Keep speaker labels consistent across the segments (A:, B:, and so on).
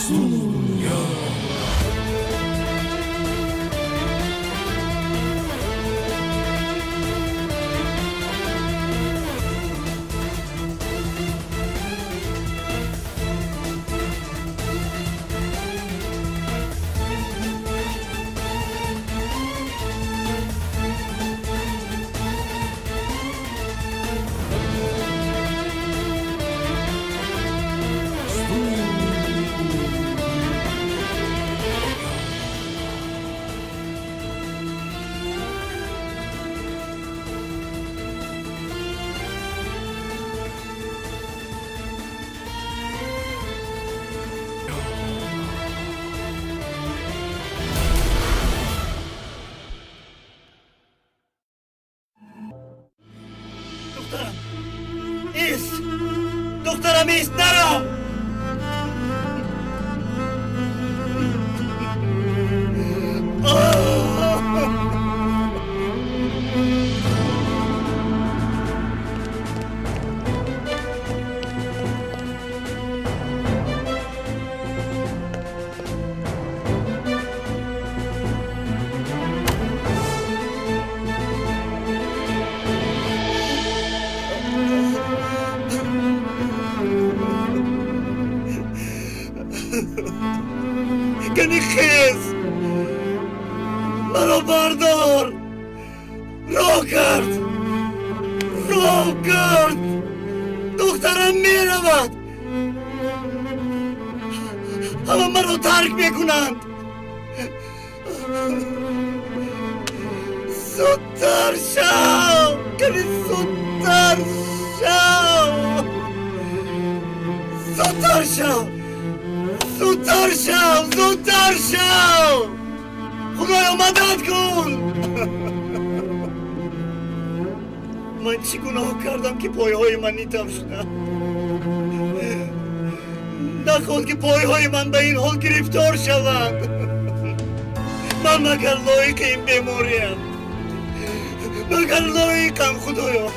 A: Студия.
B: Духтарам ист, духтарам ист, наро. Кани хез, маро бардор. Роҳ кард, роҳ кард. Духтарам меравад, ҳама маро тарк мекунанд. Зудтар шав, кани зудтар шав, зудтар шав, зудтар шав, зудтар шав. Худоё, мадад кун. Ман чӣ гуноҳ кардам, ки пойҳои ман ин шуданд? Наход ки пойҳои ман ба ин ҳол гирифтор шаванд. Ман магар лоиқи ин бемориям? Магар лоиқам, худоё?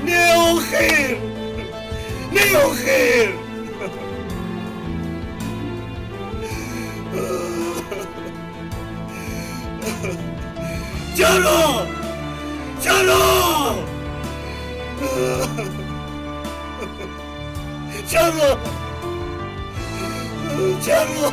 B: Не, охир, не, охир. Чаро, чаро, чаро, чаро?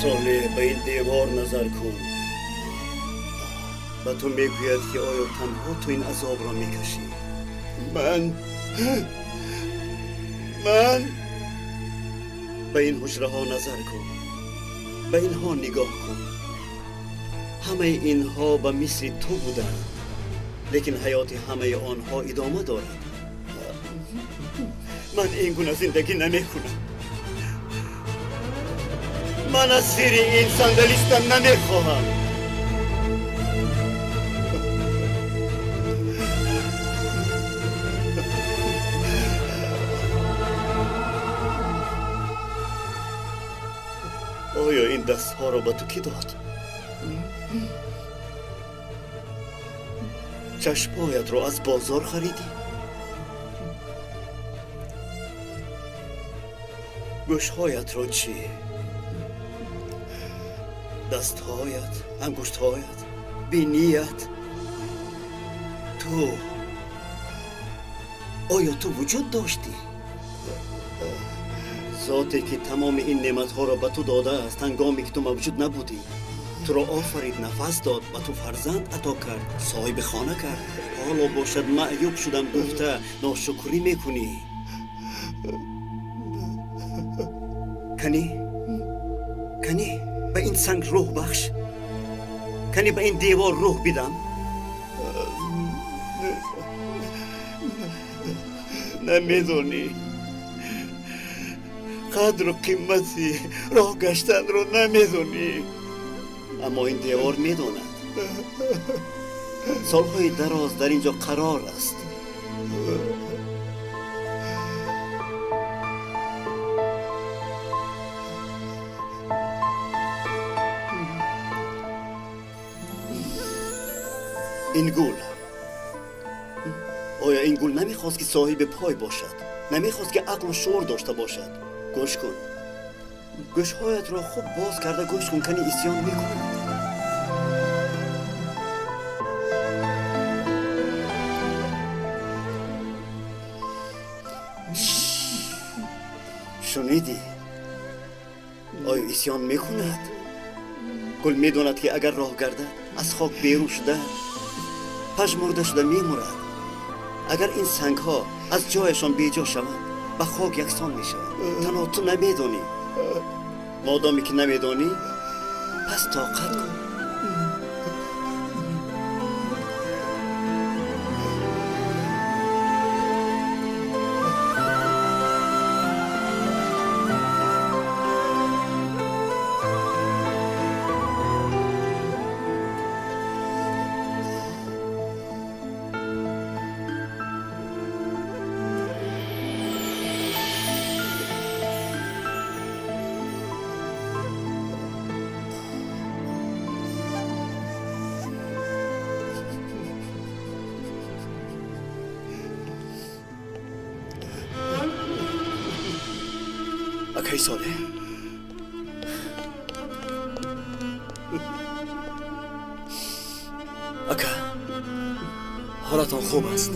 B: Солеҳ, ба ин девор назар кун. Ба ту мегӯяд, ки оё танҳо ту ин азобро мекашӣ? Ман ба ин ҳуҷраҳо назар кун, ба инҳо нигоҳ кун. Ҳамаи инҳо ба мисли ту буданд, лекин ҳаёти ҳамаи онҳо идома дорад. Ман ин гуна зиндагӣ намекунам. Ман асири ин сандалиста намехоҳам. Оё ин дастҳоро ба ту кӣ дод? Чашмҳоятро аз бозор харидӣ? Гӯшҳоятро чӣ? Дастҳоят, ангуштҳоят, биният. Ту, оё ту вуҷуд доштӣ? Зоте ки тамоми ин неъматҳоро ба ту додааст, ҳангоме ки ту мавҷуд набудӣ, туро офарид, нафас дод, ба ту фарзанд ато кард, соҳиби хона кард. Ҳоло бошад маъюб шудам гуфта ношукрӣ мекунӣ. Кани, кани, ба ин санг рӯҳ бахш. Кани, ба ин девор рӯҳ бидам. Намедонӣ. Қадру қимати роҳ гаштанро намедонӣ. Аммо ин девор медонад. Солҳои дароз дар ин ҷо қарор аст. Ин гул, оё ин гул намехост ки соҳиби пой бошад? Намехост ки ақлу шуур дошта бошад? Гӯш кун, гӯшҳоятро хуб боз карда гӯш кун, кани исьён мекунад. Шунидӣ? Оё исьён мекунад? Гул медонад ки агар роҳ гардад, аз хок берун шуда пажмурда шуда мемурад. Агар ин сангҳо аз ҷояшон беҷо шаванд, ба хок яксон мешаванд. Танҳо ту намедонӣ. Модоме ки намедонӣ, пас тоқат кун. Акай Солеҳ, ака, ҳолатон хуб аст?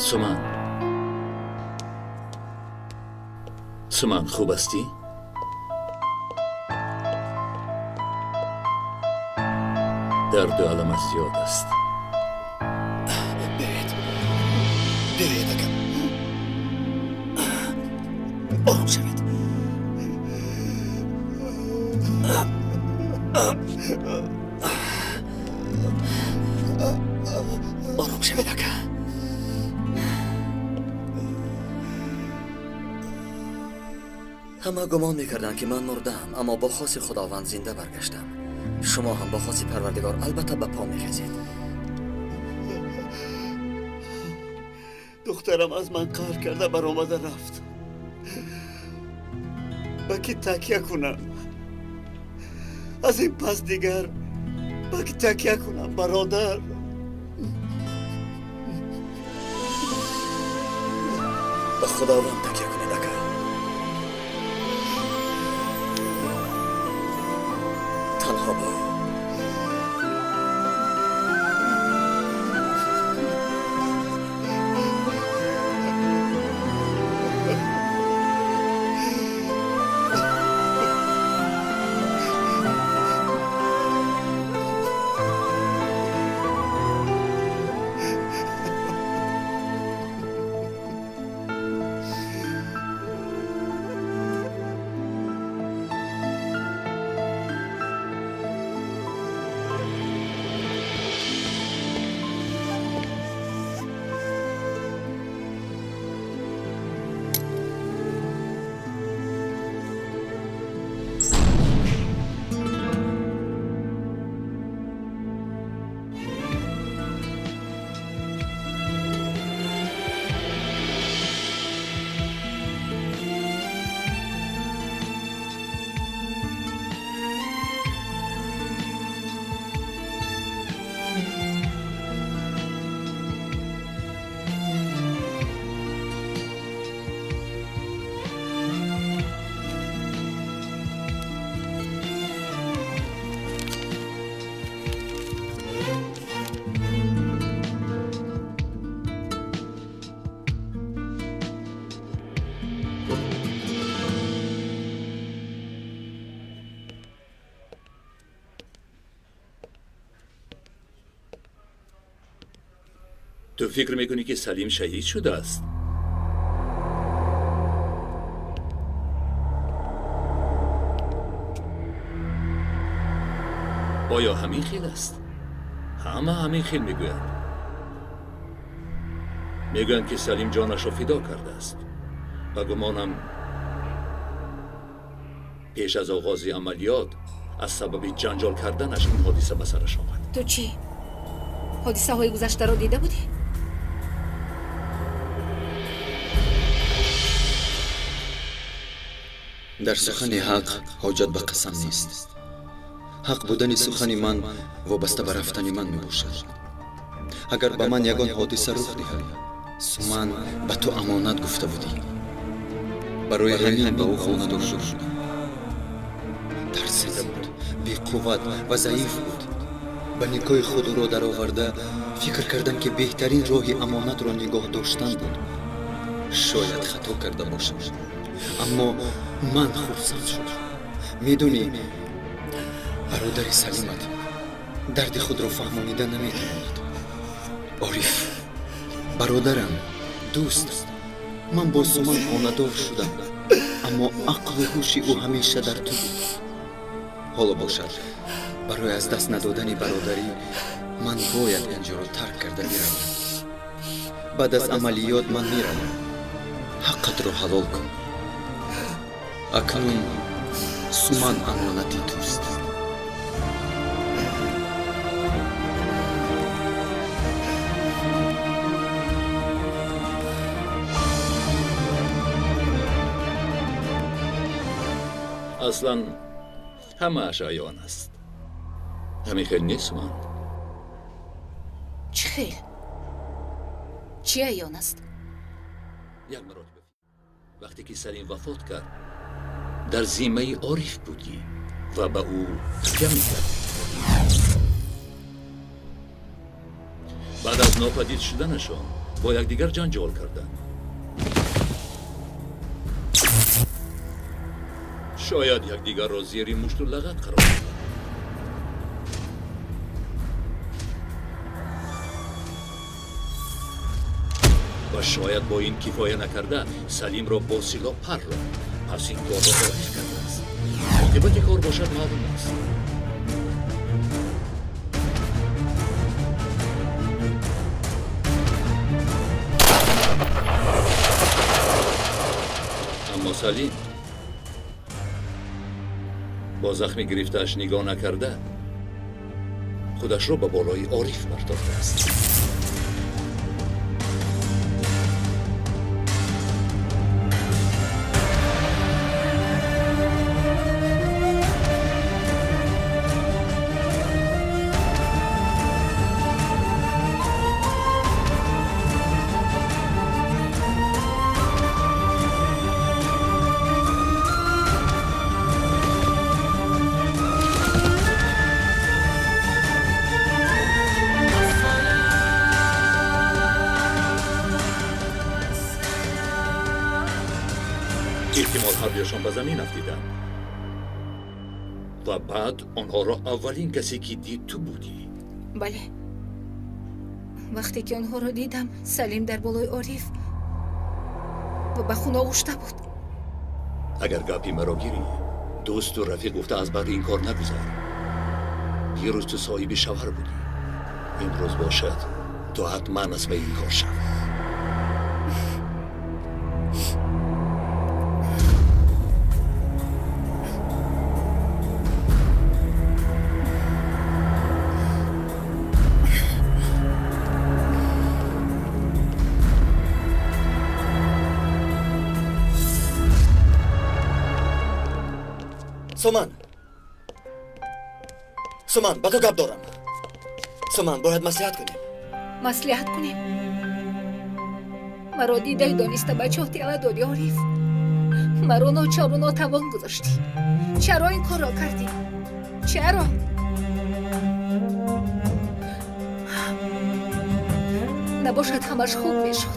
A: Суман, Суман, хуб ҳастӣ? Дарду аламат зиёд аст.
B: Биёед, биёед, ака, ором шавед. Ором шавед, ака.
C: Ҳама гумон мекарданд, ки ман мурдаам, аммо бо хоси Худованд зинда баргаштам. Шумо ҳам бо хоси Парвардигор албатта ба по мехезед.
B: Духтарам аз ман қаҳр карда баромада рафт. Ба кӣ такя кунам? Аз ин пас дигар ба кӣ такя кунам, бародар?
C: Ба Худованд такя кунед, ака. Танҳо ба ӯ.
A: Ту фикр мекунӣ, ки Салим шаҳид шудааст? Оё ҳамин хел аст? Ҳама ҳамин хел мегӯянд. Мегӯянд, ки Салим ҷонашро фидо кардааст. Ба гумонам, пеш аз оғози амалиёт аз сабаби ҷанҷол карданаш ин ҳодиса ба сараш омад.
D: Ту чӣ? Ҳодисаҳои гузаштаро дида будӣ?
E: Дар сухани ҳақ ҳоҷат ба қасам нест. Ҳақ будани сухани ман вобаста ба рафтани ман мебошад. Агар ба ман ягон ҳодиса рух диҳад, Суман ба ту амонат гуфта будӣ. Барои ҳамин ба ӯ хонадор шудам. Тарсида буд, беқувват ва заиф буд. Ба никоҳи худ ӯро дароварда фикр кардам, ки беҳтарин роҳи амонатро нигоҳ доштан буд. Шояд хато карда бошам, аммо ман хурсанд шудам. Медонӣ, бародари Салимат дарди худро фаҳмонида наметавонад. Ориф, бародарам, дӯст, ман бо Суман хонадор шудам, аммо ақлу ҳуши ӯ ҳамеша дар ту буд. Ҳоло бошад, барои аз даст надодани бародарӣ ман бояд инҷоро тарк карда биравам. Баъд аз амалиёт ман меравам. Ҳаққатро ҳалол кун. Акнун Суман амонати туст.
A: Аслан ҳамааш аён аст. Ҳамин хел нест, Суман?
D: Чӣ хел? Чӣ аён аст?
A: Як маротиба вақте ки Салим вафот кард, дар зиммаи Ориф будӣ ва ба ӯ такя мекардӣ. Баъд аз нопадид шуданашон бо якдигар ҷанҷол карданд. Шояд якдигарро зери мушту лағат қарор доданд. Ва шояд бо ин кифоя накарда Салимро бо силоҳ парронд. Пас ин корро Ориф кардааст. Оқибати кор бошад маълум аст. Аммо Салим бо захми гирифтааш нигоҳ накарда худашро ба болои Ориф партофтааст. Эҳтимол ҳардуяшон ба замин афтиданд ва баъд онҳоро аввалин касе ки дид ту будӣ.
D: Бале, вақте ки онҳоро дидам, Салим дар болои Ориф ва ба хун оғушта буд.
A: Агар гапи маро гирӣ, дӯсту рафиқ гуфта аз бари ин кор нагузар. Дирӯз ту соҳиби шавҳар будӣ, имрӯз бошад ту ҳатман аз паи ин кор шав.
C: Суман, Суман, ба ту гап дорам. Суман, бояд маслиҳат кунем.
D: Маслиҳат кунем? Маро дидаи дониста ба чоҳ тела додӣ, Ориф. Маро ночору нотавон гузоштӣ. Чаро ин корро кардӣ? Чаро? Набошад ҳамаш хуб мешуд.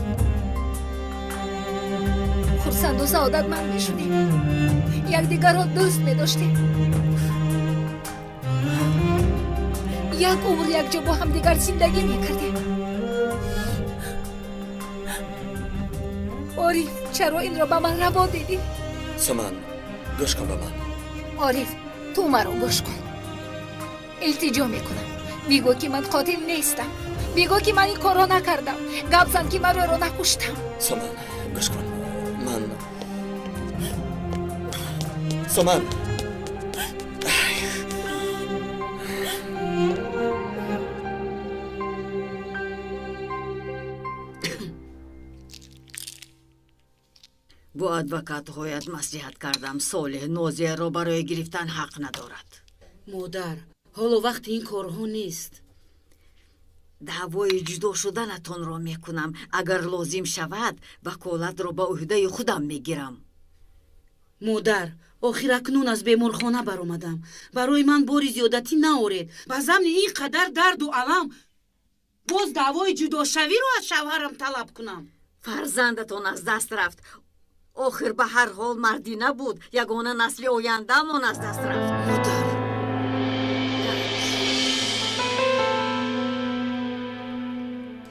D: Хурсанду саодатманд мешудем. Якдигарро дӯст медоштем. Як умр якҷо бо ҳамдигар зиндагӣ мекардем. Ориф, чаро инро ба ман раво дидӣ?
C: Суман, гӯш кун ба ман.
D: Ориф, ту маро гӯш кун. Илтиҷо мекунам, бигӯ ки ман қотил нестам, бигӯ ки ман ин корро накардам, гап зан ки ман ӯро накуштам.
C: Соман, гӯш кун, ман Соман.
F: Бо адвокатҳоят маслиҳат кардам. Солеҳ Нозияро барои гирифтан ҳақ надорад.
G: Модар, ҳоло вақти ин корҳо нест.
F: Даъвои ҷудо шуданатонро мекунам. Агар лозим шавад, ваколатро ба ӯҳдаи худам мегирам.
G: Модар, охир акнун аз беморхона баромадам. Барои ман бори зиёдатӣ наоред. Ба замни ин қадар дарду алам боз даъвои ҷудошавиро аз шавҳарам талаб кунам.
F: Фарзандатон аз даст рафт. Охир ба ҳар ҳол мардӣ набуд. Ягона насли ояндаамон аз даст рафт.
G: Модар,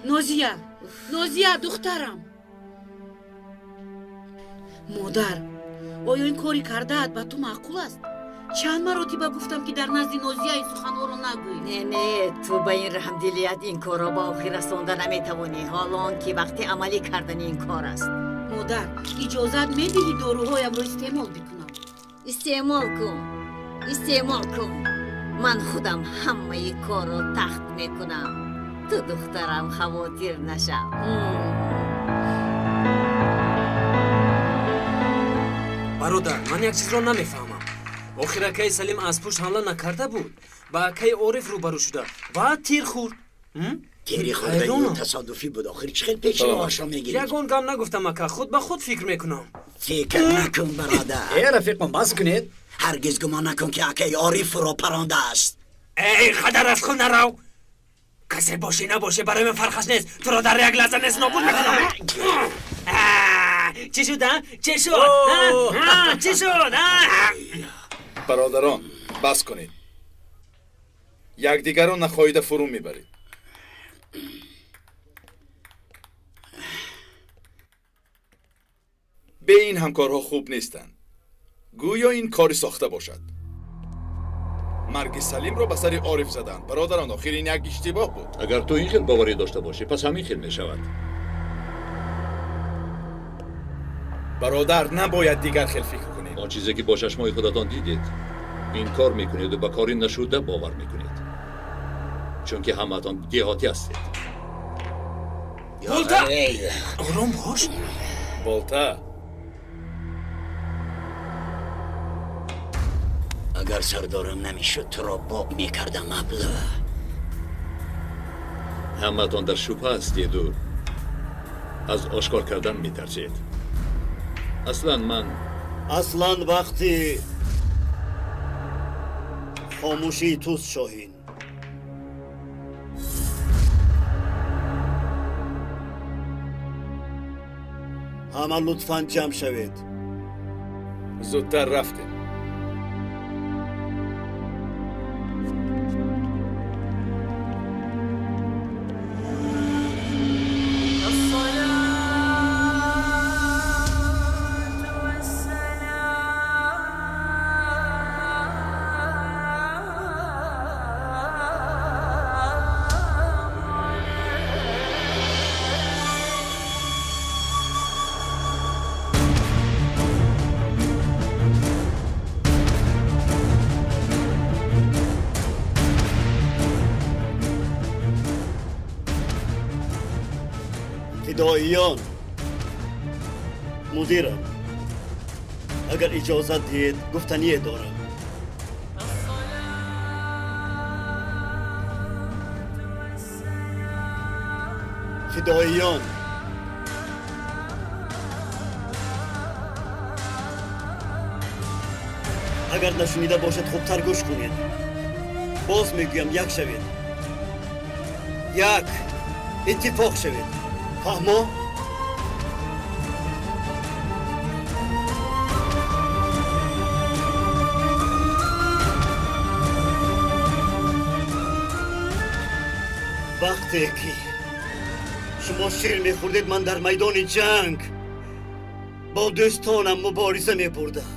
G: Нозия, Нозия, духтарам. Модар, оё ин кори кардаат ба ту маъқул аст? Чанд маротиба гуфтам, ки дар назди Нозия ин суханҳоро нагӯӣ.
F: Не, не, ту ба ин раҳмдилият ин корро ба охир расонда наметавонӣ, ҳоло он ки вақти амалӣ кардани ин кор аст.
G: Модар, иҷозат медиҳӣ доруҳоямро истеъмол бикунам?
F: Истеъмол кун, истеъмол кун. Ман худам ҳамаи корро тахт мекунам. Ту, духтарам, хавотир нашав.
H: Бародар, ман як чизро намефаҳмам. Охир акаи Салим аз пушт ҳамла накарда буд, ба акаи Ориф рӯбарӯ шуда, баъд тир хӯрд.
I: Тири хӯрдани ӯ тасодуфӣ буд. Охир чӣ хел пеши роҳашро мегирифт?
H: Ягон гап нагуфтам, ака, худ ба худ фикр мекунам.
I: Фикр накун, бародар.
J: Э, рафиқон, бас кунед.
I: Ҳаргиз гумон накун, ки акаи Ориф ӯро парондааст.
H: Эй, қадар аз худ нарав. Касе бошӣ набошӣ, барои ман фарқаш нест. Туро дар як лаҳза нест нобуд мекунам. Чӣ шуд, чӣ шуд, чӣ шуд?
K: Бародарон, бас кунед. Якдигарро нахоҳида фурӯ мебаред. Бе ин ҳамкорҳо хуб нестанд. Гӯё ин кори сохта бошад. Марги Салимро ба сари Ориф заданд. Бародарон, охир ин як иштибоҳ буд.
A: Агар ту ин хел боварӣ дошта бошӣ, пас ҳамин хел мешавад.
K: Бародар, набояд дигар хел фикр кунед.
A: Он чизе ки бо чашмои худатон дидед, инкор мекунеду ба кори нашуда бовар мекунед, чунки ҳамаатон деҳотӣ ҳастед.
H: Болта, ором бош.
K: Болта,
I: агар сардорам намешуд, туро боб мекардам. Абла,
A: ҳамаатон дар шубҳа ҳастеду аз ошкор кардан метарсед. Аслан ман
B: аслан вақти хомӯшии туст, Шоҳин. Ҳама лутфан ҷамъ шавед.
K: Зудтар рафтем.
B: Фидоиён, мудирам, агар иҷозат диҳед, гуфтание дорам. Фидоиён, агар нашунида бошед, хубтар гӯш кунед. Боз мегӯям, як шавед, як иттифоқ шавед. Фаҳмо? Вақте ки шумо шир мехӯрдед, ман дар майдони ҷанг бо дӯстонам мубориза мебурдам.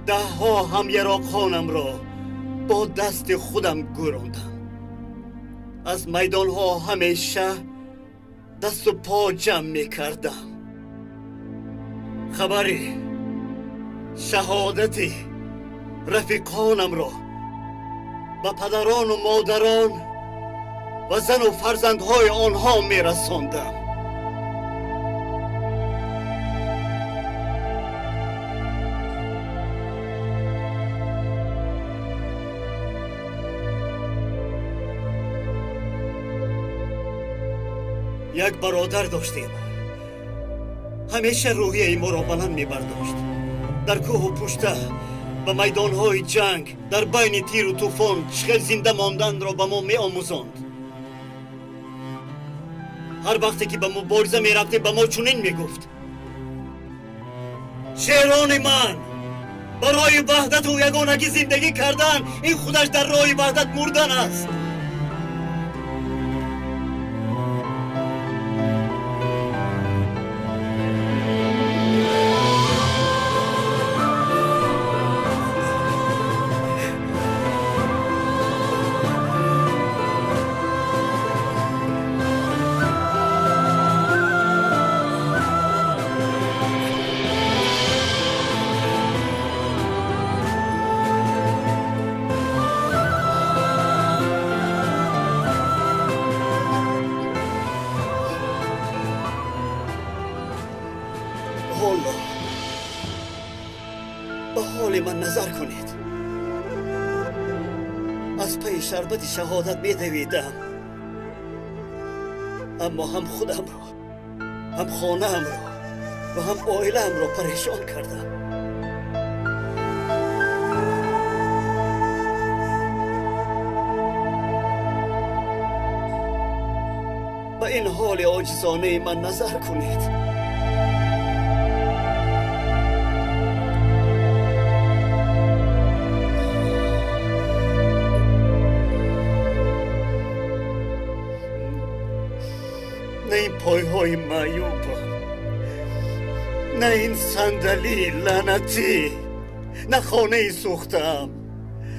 B: Даҳҳо ҳамяроқхонамро бо дасти худам гӯрондам. Аз майдонҳо ҳамеша дасту по ҷамъ мекардам. Хабари шаҳодати рафиқонамро ба падарону модарон ва зану фарзандҳои онҳо мерасондам. Як бародар доштем, ҳамеша рӯҳияи моро баланд мебардошт. Дар кӯҳу пушта, ба майдонҳои ҷанг, дар байни тиру тӯфон чӣ хел зинда монданро ба мо меомӯзонд. Ҳар вақте ки ба мубориза мерафтем, ба мо чунин мегуфт: шерони ман, барои ваҳдату ягонагӣ зиндагӣ кардан ин худаш дар роҳи ваҳдат мурдан аст. شربت شهادت می‌دویدم، اما هم خودم را، هم خانه‌ام را و هم عائله‌ام را پریشان کردم. به این حال عاجزانه من نظر کنید. پایهای معیوبم، نه این صندلی لعنتی، نه خانه سوختم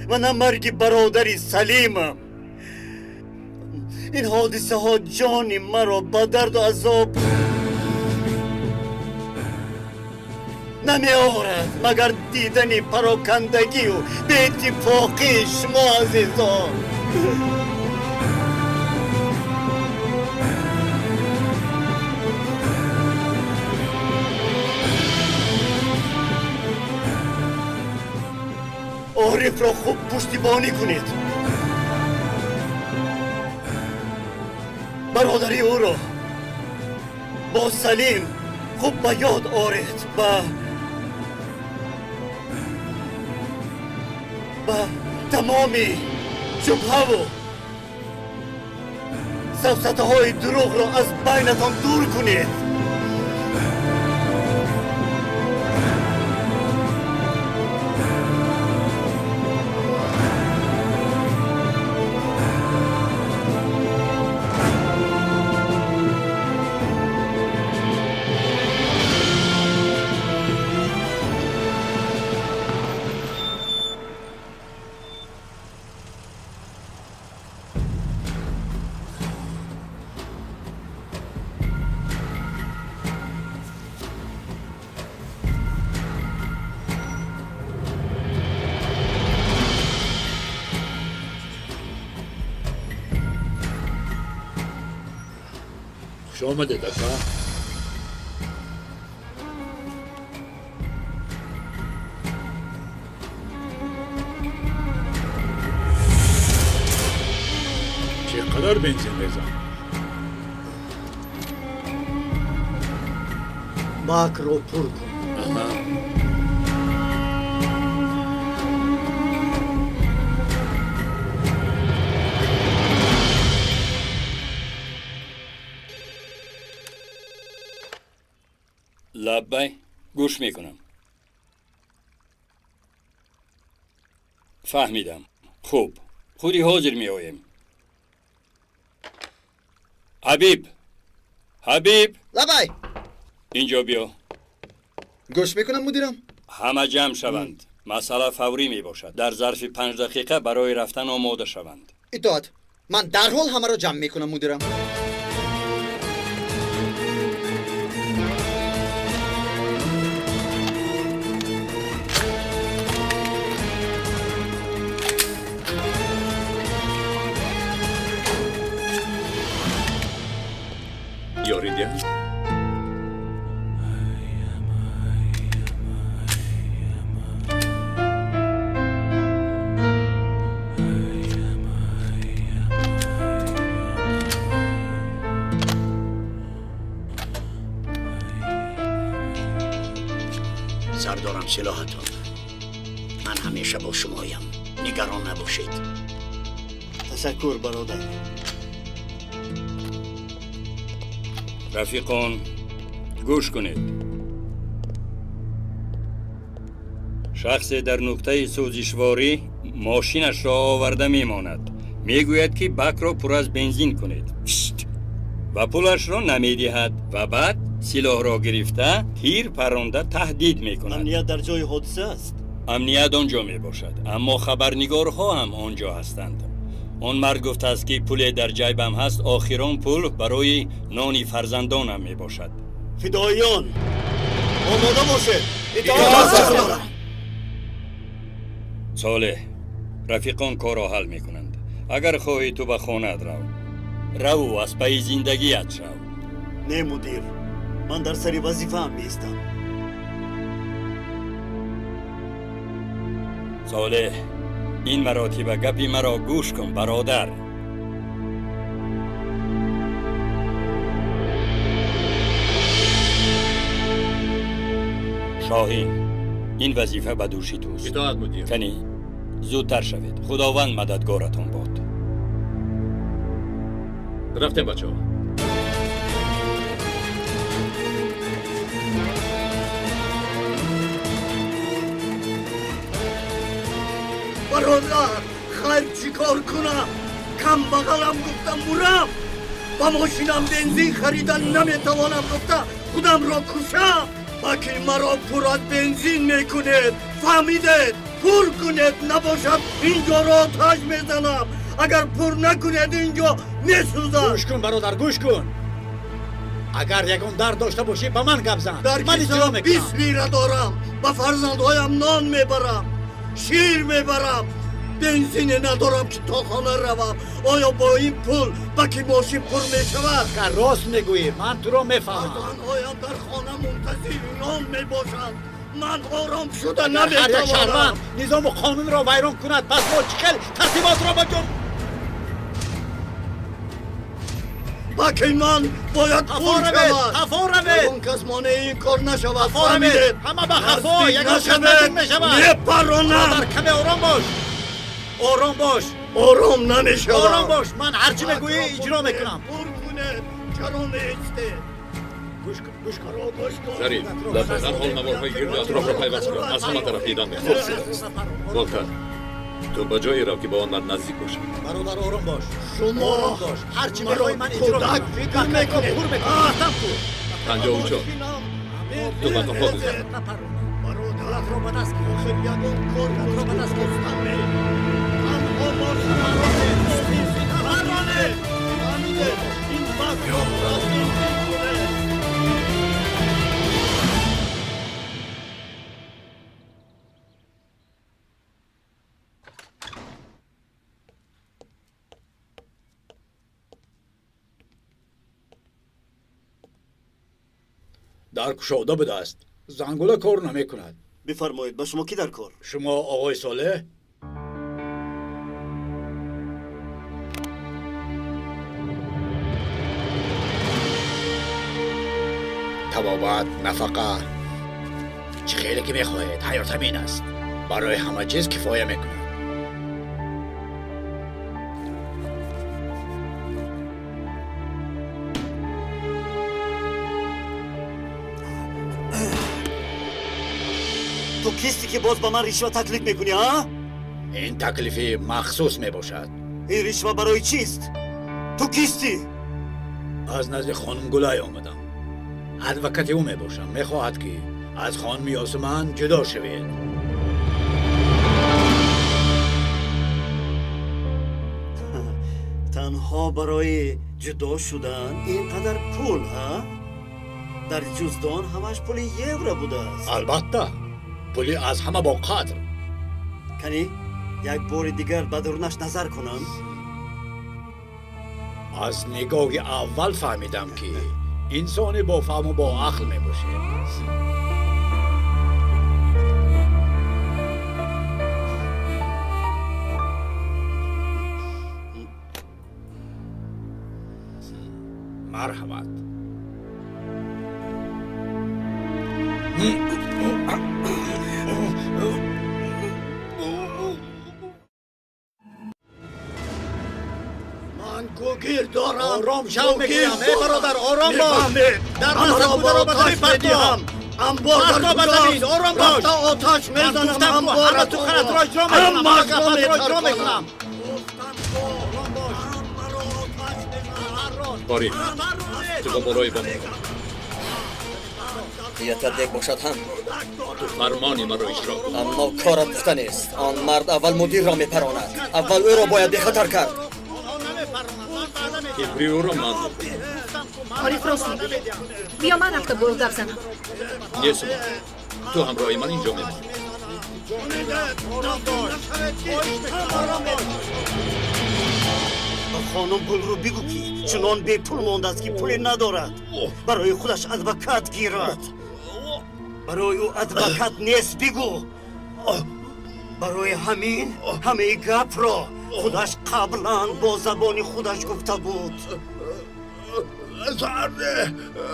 B: و نه مرگ برادری سلیمم. این حادثه ها جان مرا به درد و عذاب نمی آورد، مگر دیدن پراکندگی و به اتفاقی شما عزیزان. عارف را خوب پشتیبانی کنید. برادری او را با سلیم خوب به یاد آرید. به تمامی شبهه و سفسطه های دروغ را از بینتان دور کنید.
A: آمده دکا.
J: چقدر بنزین بزن؟
B: باک رو پر کن.
A: لبی گوش میکنم. فهمیدم. خوب، خودی حاضر میآیم. حبیب، حبیب.
E: لبی،
A: اینجا بیا.
E: گوش میکنم مدیرم.
A: همه جمع شوند.
L: Масъала фаврӣ мебошад. Дар зарфи 5 дақиқа барои рафтан омода шаванд.
M: Итоат. Ман дарҳол ҳамаро ҷамъ мекунам, мудирам.
A: Ёридиям?
I: سردارم سلاحتان. من همیشه با شمایم. نگران نباشید.
B: تشکر برادر.
L: رفیقان گوش کنید. شخص در نقطه سوزشواری ماشینش را آورده میماند. میگوید که بک را پر از بنزین کنید و پولش را نمیدهد و بعد سلاح را گرفته تیر پرانده تهدید میکند.
B: امنیت در جای حادثه است.
L: امنیت آنجا میباشد، اما خبرنگارها هم آنجا هستند. آن مرد گفته است که پول در جیبم هست، آخران پول برای نان فرزندانم می باشد.
B: فداییان آماده باشید. اطاعت.
L: صالح، رفیقان کار را حل می کنند. اگر خواهی تو به خانه رو، رو از پی زندگیت شو.
B: نه مدیر، من در سر وظیفه هم میستم.
L: صالح، این مراتب گپی مرا گوش کن برادر. شاهین، این وظیفه به دوشی توست.
A: اطاعت مدیر.
L: کنی زودتر شوید. خداوند مددگارتان باد.
A: رفتیم بچه ها.
B: برادر خیر چیکار کنم؟ کم بغلم گفتم مرم. با ماشینم بنزین خریدن نمیتوانم، گفته خودم را کشم. باکی مرا پر از بنزین میکنید، فهمیدید؟ پر کنید، نباشد اینجا را آتش میزنم. اگر پر نکنید اینجا میسوزم.
N: گوش کن برادر، گوش کن. اگر یگان درد داشته باشی به من گپ زن.
B: در
N: من اجرا میکنم.
B: 20 لیره دارم، به فرزندهایم نان میبرم، شیر میبرم، بنزین ندارم که تا خانه روم. آیا با این پول بکی ماشین پر میشود؟
N: که راست میگویی، من تو را میفهمم.
B: فرزندهایم در خانه منتظر نان میباشند. من آرام شده نمیتوانم.
N: هر یک شهروند نظام و قانون را ویران کند، پس ما چه ترتیبات را با جان
B: بکی من باید پر شود.
N: خفا روید.
B: اون کس مانع این کار نشود.
N: فهمیدید؟ همه به خفا یگان شدن میشود.
B: میپرانم.
N: کمی آرام باش. آرام باش.
B: آرام نمیشوم.
N: آرام باش. من هرچی میگویی اجرا میکنم.
B: پر کنید. چرا میایستید؟
N: گوش کن، گوش کن.
A: ظریف، در حال نوارهای گرد اطراف را پیوست کن. از همه طرف دیدن میخواد. خوب شده است. والتر، تو به جایی رو که با آن مرد نزدیک باشی.
N: برادر آرام باش.
B: شما
N: آرام باش. هرچی میخوای من اجرا میکنم.
B: فکر میکنی.
N: پر میکنم. رفتم کو.
A: 54. تو به قفا بزن.
B: برادر رو به دست گیر. آخر یگان کار رو به دست گیر. تنها باش. فهمیده؟ این وقت را کنه.
N: در کشاده بوده است. زنگوله کار نمی کند.
B: بفرمایید با شما کی در کار؟
N: شما آقای صالح؟ طبابت، نفقه، چه خیلی که میخواهید. حیات همین است. برای همه چیز کفایه میکند.
B: تو کیستی که باز با من رشوه تکلیف میکنی ها؟
N: این تکلیفی مخصوص میباشد.
B: این رشوه برای چیست؟ تو کیستی؟
N: از نزد خانم گلای آمدم. ادوکت او میباشم. میخواهد که از خانم یاسمن جدا شوید.
B: Барои ҷудо шудан ин қадар пул, ҳа? Дар ҷуздон ҳамаш пули евро будааст.
N: Албатта, пули аз ҳама бо қадр.
B: Кани, як бори дигар ба дурнаш назар кунам.
N: Аз нигоҳи аввал фаҳмидам, ки инсоне бо фаҳму бо ақл мебошед. Марҳамат.
I: Ман гугир дорам.
N: Ором шав мегӯям, эй бародар, ором бош. Дар назар бударо ба замин партом.
I: Амбор
N: ба замин, ором бош.
I: Рафта оташ мезанам, амбора
N: суханатро иҷро мекунам, ҳама иҷро мекунам.
A: Ориф, ту ба болои бом.
C: Ниятат нек бошад ҳам.
A: Ту фармони маро иҷро кун.
C: Аммо корат пухта нест. Он мард аввал мудирро мепаронад. Аввал ӯро бояд бехатар кард.
A: Фикри ӯро ман мекунам.
D: Ориф рост мегӯяд. Биё ман рафта бо ӯ гап занам.
A: Не, Субон, ту ҳамроҳи ман инҷо мемонӣ.
B: Хонум Гулрӯ бигӯ, ки чунон бепул мондааст, ки пуле надорад. Барои худаш адвокат гирад. Барои ӯ адвокат нест, бигӯ. Барои ҳамин ҳамаи гапро худаш қаблан бо забони худаш гуфта буд.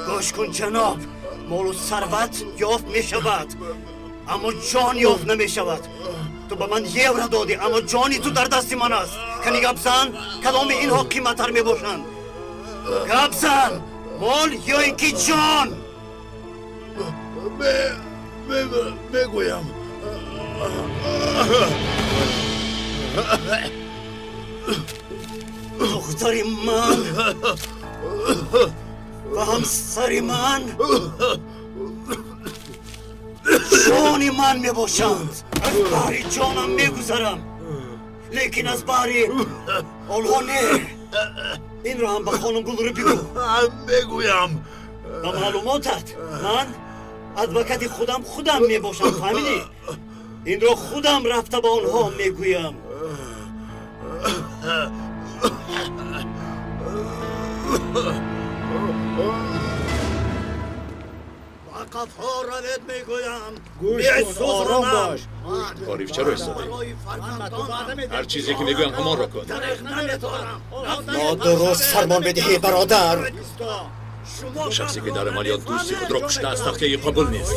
B: Гӯш кун, ҷаноб, молу сарват ёфт мешавад, аммо ҷон ёфт намешавад. Ту ба ман евро додӣ, аммо ҷони ту дар дасти ман аст. Кани гап зан, кадоми инҳо қиматтар мебошанд? Гап зан, мол ё ин ки ҷон?
K: Мегӯям.
B: Духтари ман ва ҳамсари ман ҷони ман мебошанд. Аз баҳри ҷонам мегузарам, лекин аз баҳри онҳо не. Инро ҳам ба хонум Гулрӯ бигӯ.
K: Мегӯям.
B: Ба маълумотат, ман адвокати худам мебошам, фаҳмидӣ? Инро худам рафта ба онҳо мегӯям.
I: Ба қафо равед, мегӯям.
N: Гӯш кун, ором бош.
A: Ориф, чаро истодаӣ? Ҳар чизе ки мегӯям ҳамонро кун.
C: Нодуруст фармон бидиҳӣ, бародар.
A: Шахсе ки дар амалиёт дӯсти худро куштааст, тахтияи қабул нест.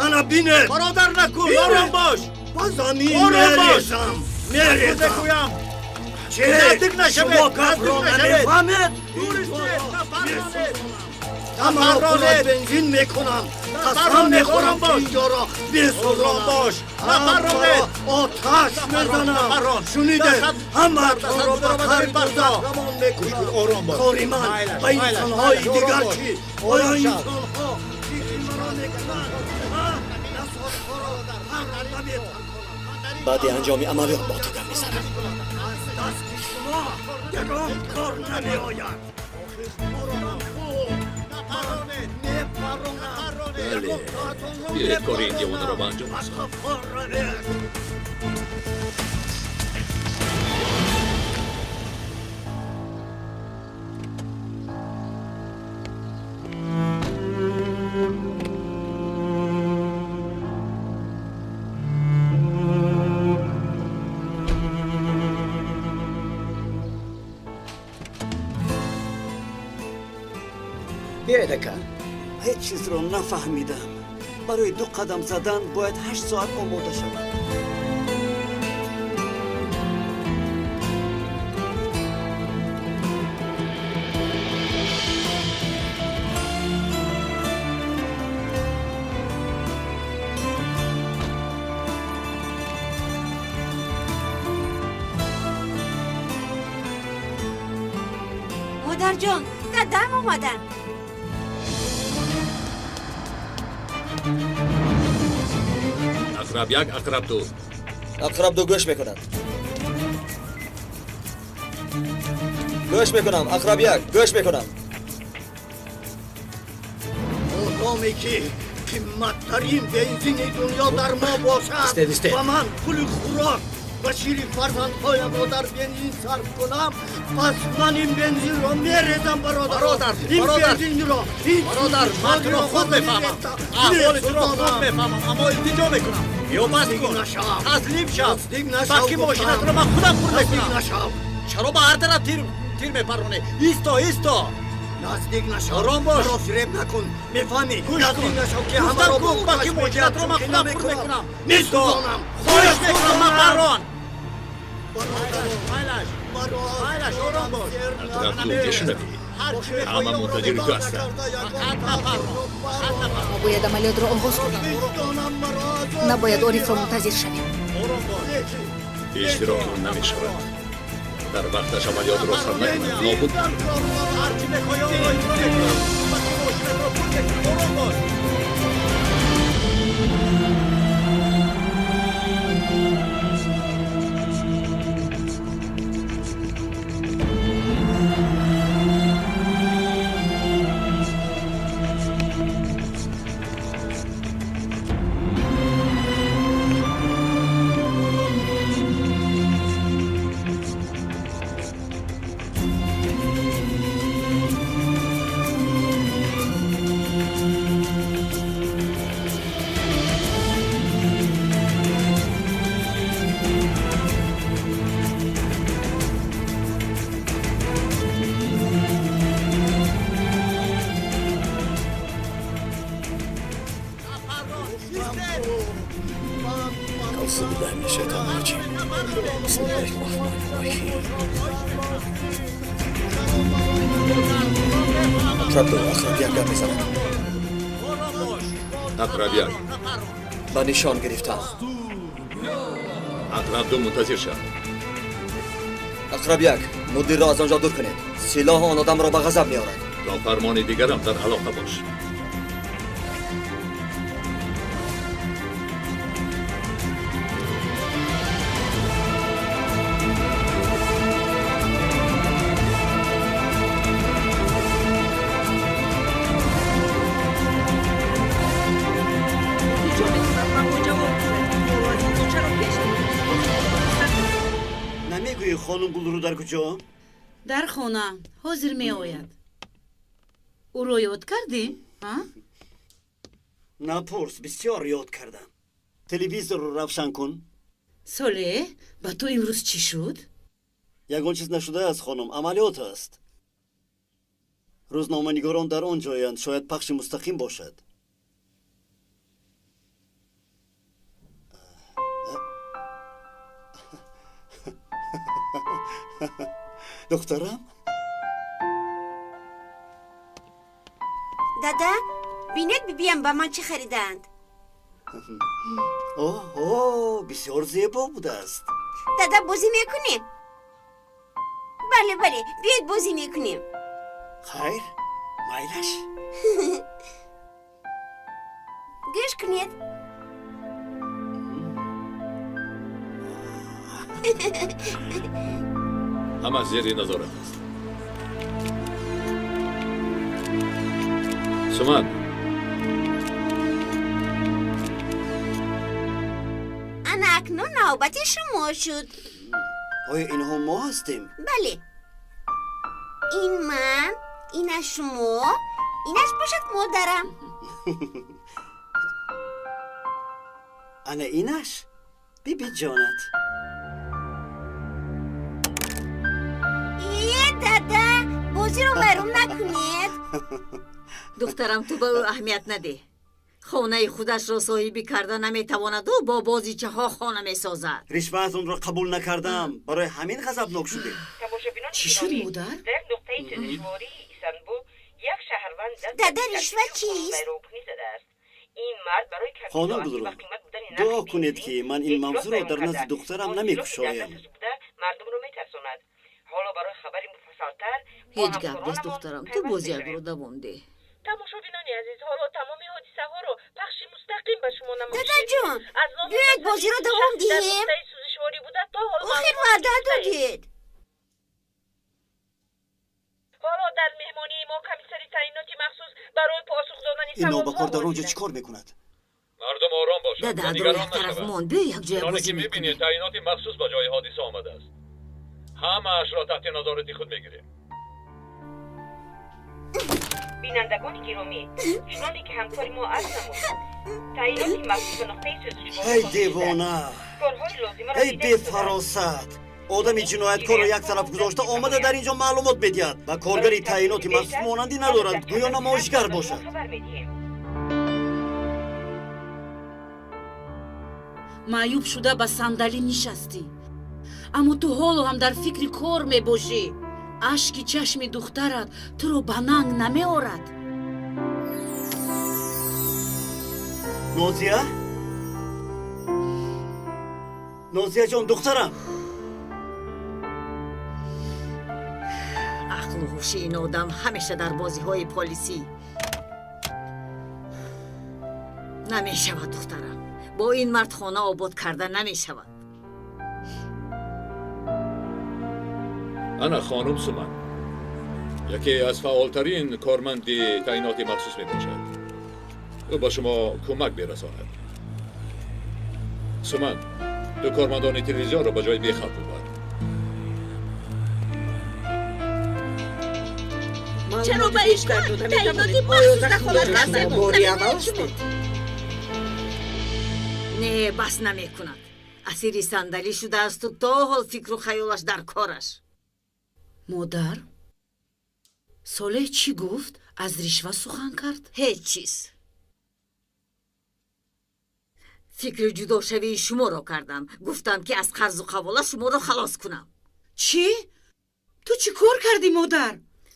I: Ана бинед.
N: Бародар, накун, ором бош.
I: Ба замин мерезам, мерезам.
N: Чӣ?
I: Шумо гапро намефаҳмед? Ҳамаро пур аз бензин мекунам. Қасам мехӯрам, ки инҷоро бесӯзонам. Ҳамаро оташ мезанам. Шунидед? Ҳамаатонро ба қаъри дӯзах равон мекунам. Кори ман ба инсонҳои дигар чӣ? Оё инсонҳо фикри маро мекунанд?
C: Баъди анҷоми амалиёт бо ту гап мезанам.
I: Аз дасти шумо ягон кор намеояд.
A: Бале, биёед кори ин девонаро ба анҷом расонем.
I: Биёед, ака.
B: Ҳеҷ чизро нафаҳмидам. Барои 2 қадам задан бояд 8 соат омода шавад.
F: Модарҷон, дадам омаданд.
A: Ақраб 1, Ақраб 2.
C: Ақраб 2 гӯш мекунад. Гӯш мекунам, Ақраб 1, гӯш мекунам.
I: Одаме ки қиматтарин бензини дунё дар мо бошад ва ман пули хӯрок ва шири фарзандҳоямро дар бензин сарф кунам, пас ман ин бензинро мерезам, бародар. Ин бензинро,
N: бародар, ман туро хуб мефаҳмам, аҳволи туро хуб мефаҳмам, аммо илтиҷо мекунам. Ё бас кун, таслим шав, баки мошинатро ман худам пур мекунам. Чаро ба ҳар тараф тир мепаронӣ? Исто, исто.
I: Наздик нашав.
N: Ором бош.
I: Маро фиреб накун. Мефаҳмӣ?
N: Наздик
I: нашав ки ҳамаро
N: гуфтам ку, баки мошинатро ман худам пур мекунам.
I: Месӯзонам.
N: Хоҳиш мекунам, мапарон.
I: Майлаш,
N: ором бош.
A: Ақраб 2, мешунавӣ? Ҳама мунтазири ту ҳастанд.
D: Мо бояд амалиётро оғоз кунем. Набояд Орифро мунтазир шавем.
A: Иштироки он намешавад. Дар вақташ амалиётро сар накунад, нобуд.
N: Ҳарчи мехоҳӣ онро иҷро мекунам. Баки мошинатро пур мекунам. Ором бош.
C: Ақраб 2, Ақраб 1 гап мезанад.
A: Ақраб 1.
C: Ба нишон гирифтам.
A: Ақраб 2, мунтазир шав.
C: Ақраб 1, мудирро аз он ҷо дур кунед. Силоҳ он одамро ба ғазаб меорад.
A: То фармони дигарам дар алоқа бош.
B: Хонум Гулру дар куҷо?
G: Дар хона. Ҳозир меояд. Ӯро ёд кардӣ?
B: Напурс, бисёр ёд кардам. Телевизорро равшан кун.
G: Солеҳ, ба ту имрӯз чӣ шуд?
B: Ягон чиз нашудааст, хонум, амалиёт аст. Рӯзноманигорон дар он ҷоянд, шояд пахши мустақим бошад. Духтарам?
O: Дада, бинед бибиям ба ман чӣ харидаанд.
B: Оҳо, бисёр зебо будааст.
O: Дада, бозӣ мекунем? Бале, бале, биёед бозӣ мекунем.
B: Хайр, майлаш.
O: Гӯш кунед.
A: Ҳама зери назорат аст. Суман.
O: Ана акнун навбати шумо шуд.
B: Оё инҳо мо ҳастем?
O: Бале. Ин ман, инаш шумо, инаш бошад модарам.
B: Ана инаш бибиҷонат.
O: Е, дада, бозиро вайрон накунед.
F: Духтарам, ту ба ӯ аҳамият надеҳ. Хонаи худашро соҳибӣ карда наметавонаду бо бозичаҳо хона месозад.
B: Ришваатонро қабул накардам, барои ҳамин ғазабнок шудем.
G: Чӣ шуд, модар?
O: Дада, ришва чист?
B: Хонум Гулру, дуо кунед ки ман ин мавзӯъро дар назди духтарам намекушоям.
F: Ҳеҷ гап нест, духтарам, ту бозиятро давом деҳ.
P: Тамошобинони азиз, ҳоло тамоми ҳодисаҳоро пахши мустақим Мустақим ба шумо намоиш.
O: Дадаҷон, биёед бозиро давом диҳем. Охир ваъда додед.
P: Ҳоло дар меҳмонии мо комиссари таъиноти махсус барои посух додани
B: Ин нобакор дар он ҷо чӣ кор мекунад?
Q: Мардум ором бошанд.
F: Дада, адро як тараф монд, биё якҷоя
Q: Чуноне
F: бозӣ
Q: ки
F: мекунем.
Q: мебинед, таъиноти махсус ба ҷои ҳодиса омадааст. Ҳамаашро таҳти назорати худ мегирем.
P: Бинандагони гиромӣ, чуноне ки ҳамкори мо арз намуд, таъиноти махсус ба нуқтаи сӯзишворӣ
B: Эй
P: ҳозир
B: девона!
P: шудааст. Корҳои лозимаро
B: Эй
P: дида
B: бефаросат! Одами ҷинояткорро як тараф гузошта омада дар ин ҷо маълумот медиҳад. Ба коргари таъиноти махсус монандӣ надорад, гӯё намоишгар бошад.
P: Хабар медиҳем.
G: Маъюб шуда ба сандалӣ нишастӣ, аммо ту ҳоло ҳам дар фикри кор мебошӣ. Ашки чашми духтарат туро ба нанг намеорад.
B: Нозия? Нозияҷон, духтарам!
F: Ақлу ҳуши ин одам ҳамеша дар бозиҳои полисӣ. Намешавад, духтарам, бо ин мард хона обод карда намешавад.
Q: Ана хонум Суман, яке аз фаъолтарин корманди таъиноти махсус мебошад. Ӯ ба шумо кӯмак мерасонад. Суман, ту кормандони телевизионро ба ҷои бехавф бибар.
P: Чаро ба ин кор таъиноти махсус дахолат кардед?
G: Бори аввал шуд.
F: Не, бас намекунад. Асири сандалӣ шудаасту то ҳол фикру хаёлаш дар кораш.
G: Модар, Солеҳ чӣ гуфт? Аз ришва сухан кард?
F: Ҳеҷ чиз. Фикри ҷудошавии шуморо кардам. Гуфтам, ки аз қарзу қавола шуморо халос кунам.
G: Чӣ? Ту чӣ кор кардӣ, модар?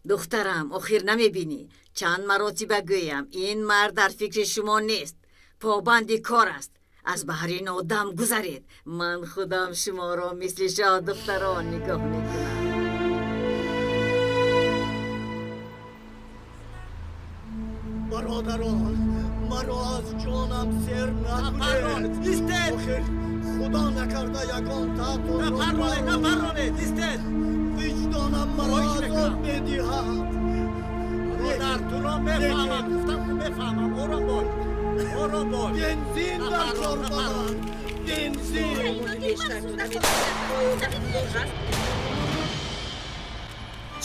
F: Духтарам, охир намебинӣ? Чанд маротиба гӯям, ин мард дар фикри шумо нест, побанди кор аст. Аз баҳри ин одам гузаред. Ман худам шуморо мисли шоҳдухтарон нигоҳ мекунам.
I: Бародарон, маро аз ҷонам сер накунед.
N: Истед!
I: Охир худо накарда ягон таътонро
N: Напарронед, напарронед, истед!
I: Виҷдонам маро
N: Хоҳиш
I: азоб
N: мекунам.
I: медиҳад.
N: Бародар, туро мефаҳмам, гуфтам ку мефаҳмам. Ором бош, ором бош.
I: Бензин дар кор ба ман, бензин.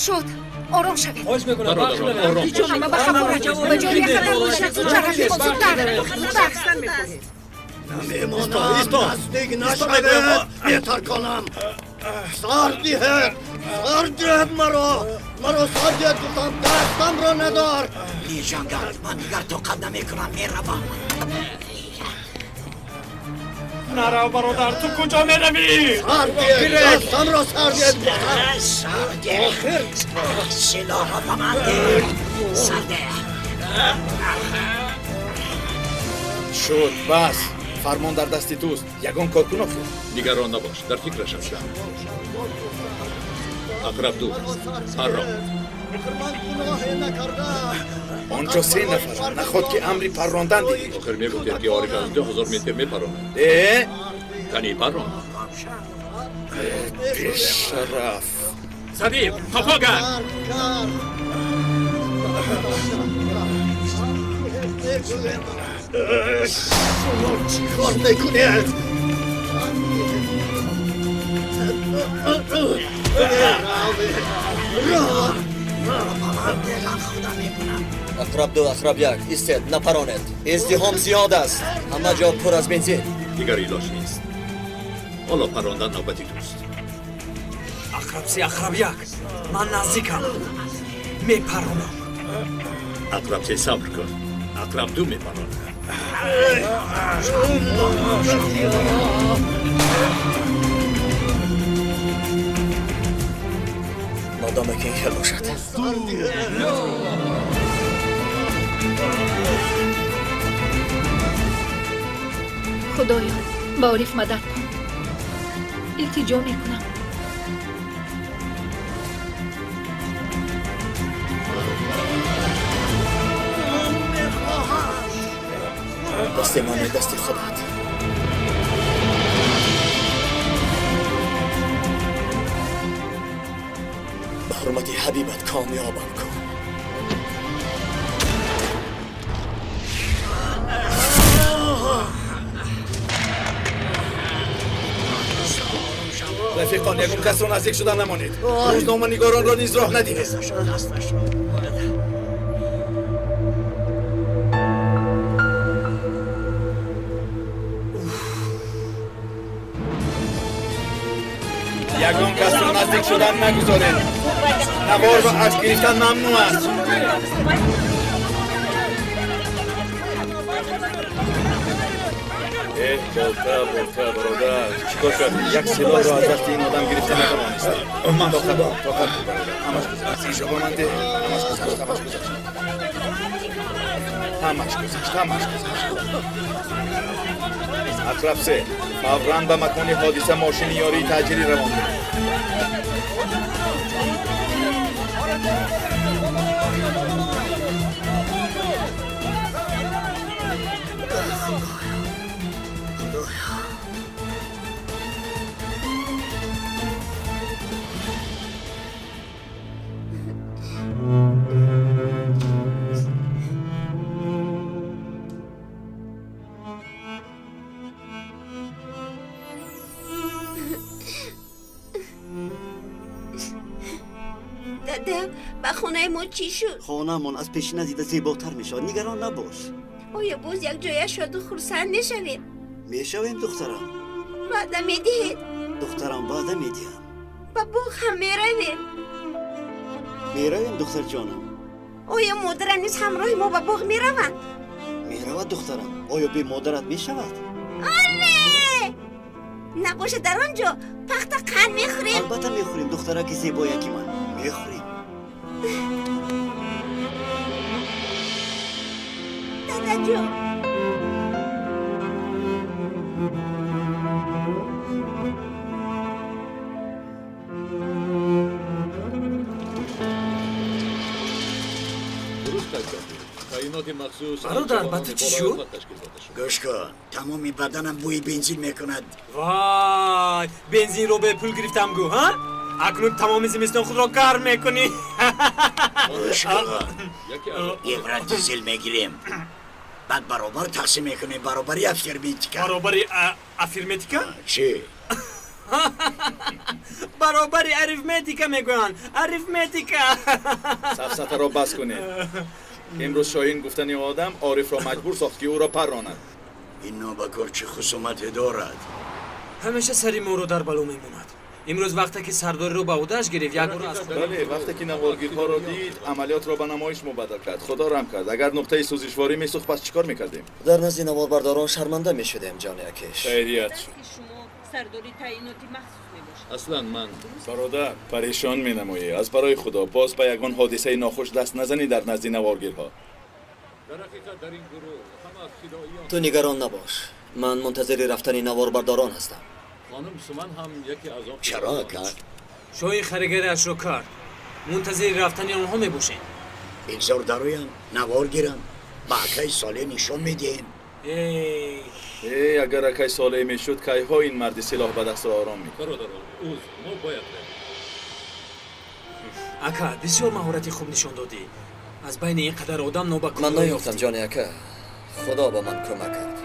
D: Шуд, ором шавед.
H: Хоҳиш мекунам,
Q: Бародарон, ором бошед.
D: Ҳама ба хафо ба ҷои бехатар бошед. Зудтар, рафиқон, зудтар, зудтар.
I: Намемонам, наздик нашавед, метарконам. Сар диҳед, сар диҳед маро, маро сар диҳед гуфтам, дастамро надор.
N: Меҷангад, ман дигар тоқат намекунам, меравам. Нарав, бародар, ту куҷо меравӣ?
I: Сар диҳед, дастамро сар диҳед гуфтам.
N: Сар деҳ, силоҳро ба ман деҳ, сар деҳ.
K: Шуд, бас. Фармон дар дасти туст, ягон кор кун охир.
Q: Нигарон набош, дар фикраш ҳастам. Ақраб ду, паррон.
I: Охир ман гуноҳе накардам.
K: Он ҷо се нафар, наход ки амри паррондан диҳӣ.
Q: Охир мегуфтед, ки Ориф аз 2000 метр мепаронад.
K: Э?
Q: Кани паррон.
K: Бешараф!
J: Садим, топо гард!
I: Кард. Шумо чӣ кор мекунед?
C: Ақраб ду, ақраб як, истед, напаронед. Издиҳом зиёд аст, ҳама ҷо пур аз бензин.
Q: Дигар илоҷ нест. Ҳоло паррондан навбати туст.
H: Ақраб се, ақраб як, ман наздикам, мепаронам.
Q: Ақраб се, сабр кун. Ақраб ду мепаронад.
C: Модоме ки ин хел бошад.
D: Худоё, ба Ориф мадад кун. Илтиҷо мекунам.
C: Дасти ман не, дасти худат. Ба ҳурмати ҳабибат комёбам кун.
K: Рафиқон, ягон касро наздик шуда намонед. Рӯзноманигоронро низ роҳ надиҳед. Ягон касро наздик шудан нагузоред. Навор ва акс гирифтан мамнӯъ аст. Эҳ, болта, болта, бародар, чӣ кор кардӣ? Як силоҳро аз дасти ин одам гирифта натавонистӣ. Тоқат кун, тоқат кун, бародар. Ҳамаш гузашт. Инҷо ба ман деҳ. Ҳамаш гузашт, ҳамаш гузашт. Ҳамаш гузашт, ҳамаш гузашт. Ақраб се, фавран ба макони ҳодиса мошини ёрии таъҷилӣ равон кунед.
O: Ба хонаи мо чӣ шуд?
B: Хонаамон аз пешина дида зеботар мешавад. Нигарон набош.
O: Оё боз як ҷоя шоду хурсанд мешавем?
B: Мешавем, духтарам.
O: Ваъда медиҳед?
B: Духтарам, ваъда медиҳам.
O: Ба боғ ҳам меравем?
B: Меравем, духтарҷонам.
O: Оё модарам низ ҳамроҳи мо ба боғ мераванд?
B: Меравад, духтарам. Оё бе модарат мешавад?
O: Оле! Набошад, дар он ҷо пахта қанд мехӯрем.
B: Албатта мехӯрем, духтараки зебояки ман. Мехӯрем.
O: Дадаҷон.
H: Бародар, ба ту чӣ шуд?
I: Гӯш кун, тамоми баданам бӯи бензин мекунад.
H: Вай, бензинро бепул гирифтам гӯ, ҳа? Акнун тамоми зимистон худро гарм мекунӣ.
I: Гӯш кун, евро дизел мегирем. Баъд баробар тақсим мекунем, баробари афирметика.
H: Баробари афирметика?
I: Чӣ?
H: Баробари арифметика мегӯянд. Арифметика.
K: Сафсатаро бас кунед. Имрӯз Шоҳин гуфтани одам Орифро маҷбур сохт, ки ӯро парронад.
I: Ин нобакор чӣ хусумате дорад?
H: Ҳамеша сари моро дар бало мемонад. Имрӯз вақте ки сардориро ба ӯҳдааш гирифт, як бор аз худ.
K: Бале, вақте ки наворгирҳоро дид, амалиётро ба намоиш мубаддал кард. Худо раҳм кард. Агар нуқтаи сӯзишворӣ месӯхт, пас чӣ кор мекардем?
C: Дар назди наворбардорон шарманда мешудем, ҷони акеш.
K: Хайрият шуд.
P: Сардори таъиноти махсус мебошад.
Q: Аслан ман
K: бародар, парешон менамоӣ. Аз барои Худо боз ба ягон ҳодисаи нохуш даст назанӣ дар назди наворгирҳо.
C: Ту нигарон набош. Ман мунтазири рафтани наворбардорон ҳастам.
Q: Хонум Суман ҳам яке аз он.
I: Чаро ака?
H: Шоҳи харигариашро кард. Мунтазири рафтани онҳо мебошем.
I: Бигзор дароям, навор гирам, ба акаи Солеҳ нишон медиҳем.
K: Эй, агар акаи Солеҳ мешуд, кайҳо ин марди силоҳ ба дастро ором мекард.
Q: Бародарон, узр, мо бояд равем.
H: Ака, бисёр маҳорати хуб нишон додӣ. Аз байни ин қадар одам нобакор.
C: Ман наёфтам, ҷони ака. Худо ба ман кӯмак кард.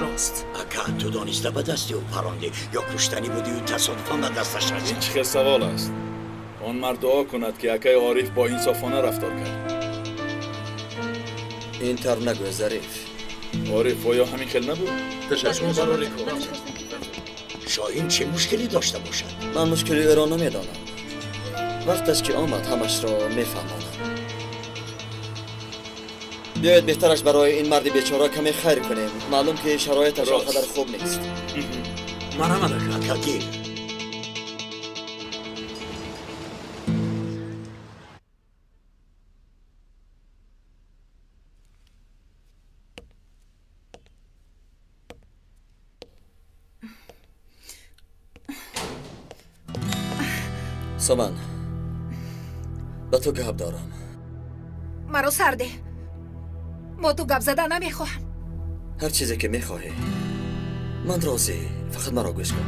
H: Рост.
I: Ака, ту дониста ба дасти ӯ парондӣ ё куштанӣ будию тасодуфан ба дасташ расид?
K: Ин чӣ хел савол аст? Он мард дуо кунад, ки акаи Ориф бо инсофона рафтор кард.
C: Ин тавр нагӯ, Зариф.
K: Ориф, оё ҳамин хел набуд?
Q: Ташаккур барои кор.
I: Шоҳин чӣ мушкилӣ дошта бошад?
C: Ман мушкили ӯро намедонам. Вақташ ки омад, ҳамашро мефаҳмонам. Биёед беҳтараш барои ин марди бечора каме хайр кунем. Маълум ки шароиташ он қадар хуб нест.
H: Марҳамат, ака.
I: Ака, гир.
C: Суман, ба ту гап дорам.
D: Маро сарде. Бо ту гап зада намехоҳам.
C: Ҳар чизе ки мехоҳӣ, ман розӣ. Фақат маро гӯш кун.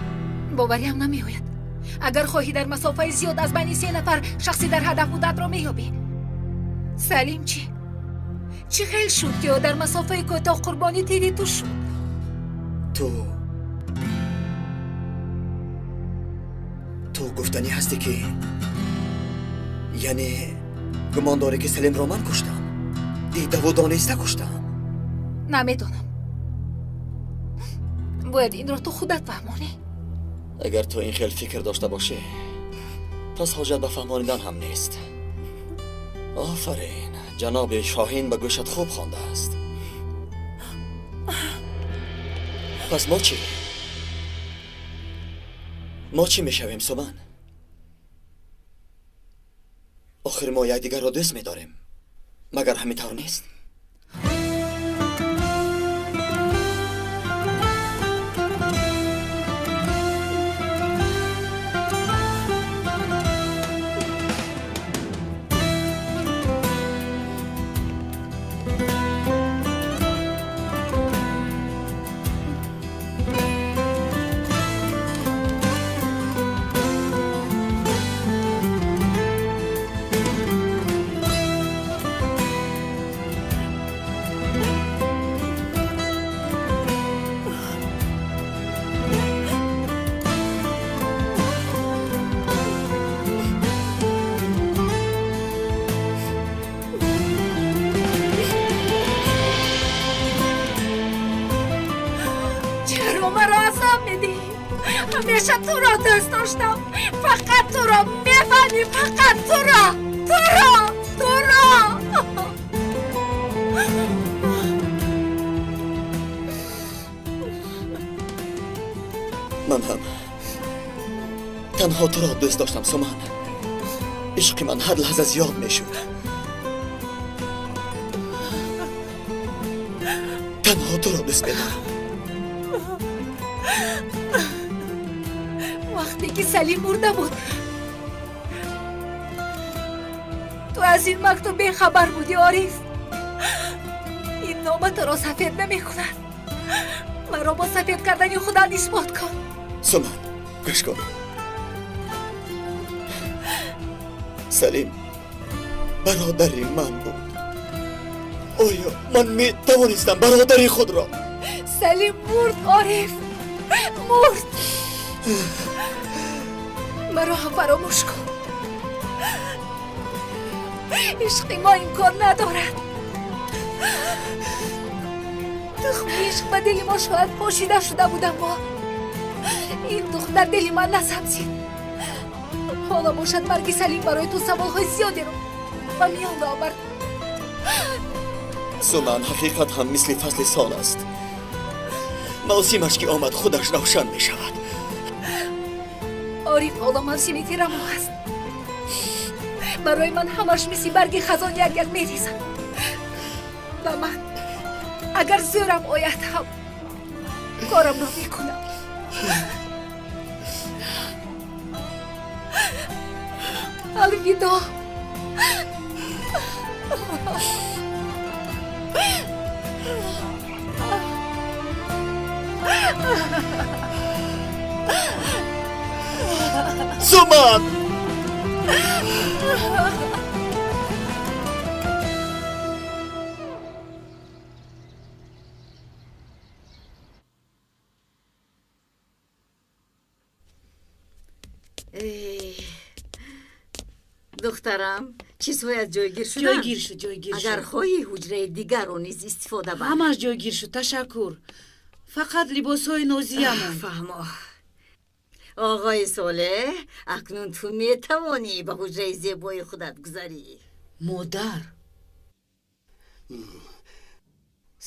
D: Бовариам намеояд. Агар хоҳӣ дар масофаи зиёд аз байни се нафар шахси дар ҳадаф будаатро меёбӣ. Салим чӣ? Чӣ хел шуд, ки ӯ дар масофаи кӯтоҳ қурбони тири ту шуд?
C: Ту гуфтанӣ ҳастӣ ки, яъне гумон дорӣ ки Салимро ман куштам? Дидаву дониста куштам?
D: Намедонам. Бояд инро ту худат фаҳмонӣ.
C: Агар ту ин хел фикр дошта бошӣ, пас ҳоҷат ба фаҳмонидан ҳам нест. Офарин, ҷаноби Шоҳин ба гӯшат хуб хондааст. Пас мо чӣ? Мо чӣ мешавем, Суман? Охир мо якдигарро дӯст медорем. Магар ҳамин тавр нест?
D: ҳамеша туро дӯст доштам. Фақат туро мефаҳмӣ, фақат туро, туро, туро.
C: Ман ҳам танҳо туро дӯст доштам, Суман. Ишқи ман ҳар лаҳза зиёд мешуд. Танҳо туро дӯст медорам.
D: Вақте ки Салим мурда буд, ту аз ин мактуб бехабар будӣ, Ориф. Ин нома туро сафед намекунад. Маро бо сафед кардани худат исбот кун.
C: Суман, гӯш кун. Салим бародари ман буд. Оё ман метавонистам бародари худро?
D: Салим мурд, Ориф, мурд. Маро ҳам фаромӯш кун. Ишқи мо имкон надорад. Тухми ишқ ба дили мо шояд пошида шуда буд, аммо ин тухм дар дили ман насабзид. Ҳоло бошад марги Салим барои ту саволҳои зиёдеро ба миён овард.
C: Суман, ҳақиқат ҳам мисли фасли сол аст. Мавсимаш ки омад, худаш равшан мешавад.
D: Ориф, ҳоло мавсими тирамоҳ аст. Барои ман ҳамаш мисли барги хазон як-як мерезад. Ва ман агар зӯрам ояд ҳам корамро мекунам. Алвидо.
C: Суман!
F: Духтарам, чизҳоят ҷойгир шуданд?
G: Ҷойгир шуд, ҷойгир шуд.
F: Агар хоҳӣ, ҳуҷраи дигарро низ истифода бар.
G: Ҳамаш ҷойгир шуд, ташаккур. Фақат либосҳои нозиямон.
F: Фаҳмо. Оғои Солеҳ, акнун ту метавонӣ ба ҳуҷраи зебои худат гузарӣ.
G: Модар.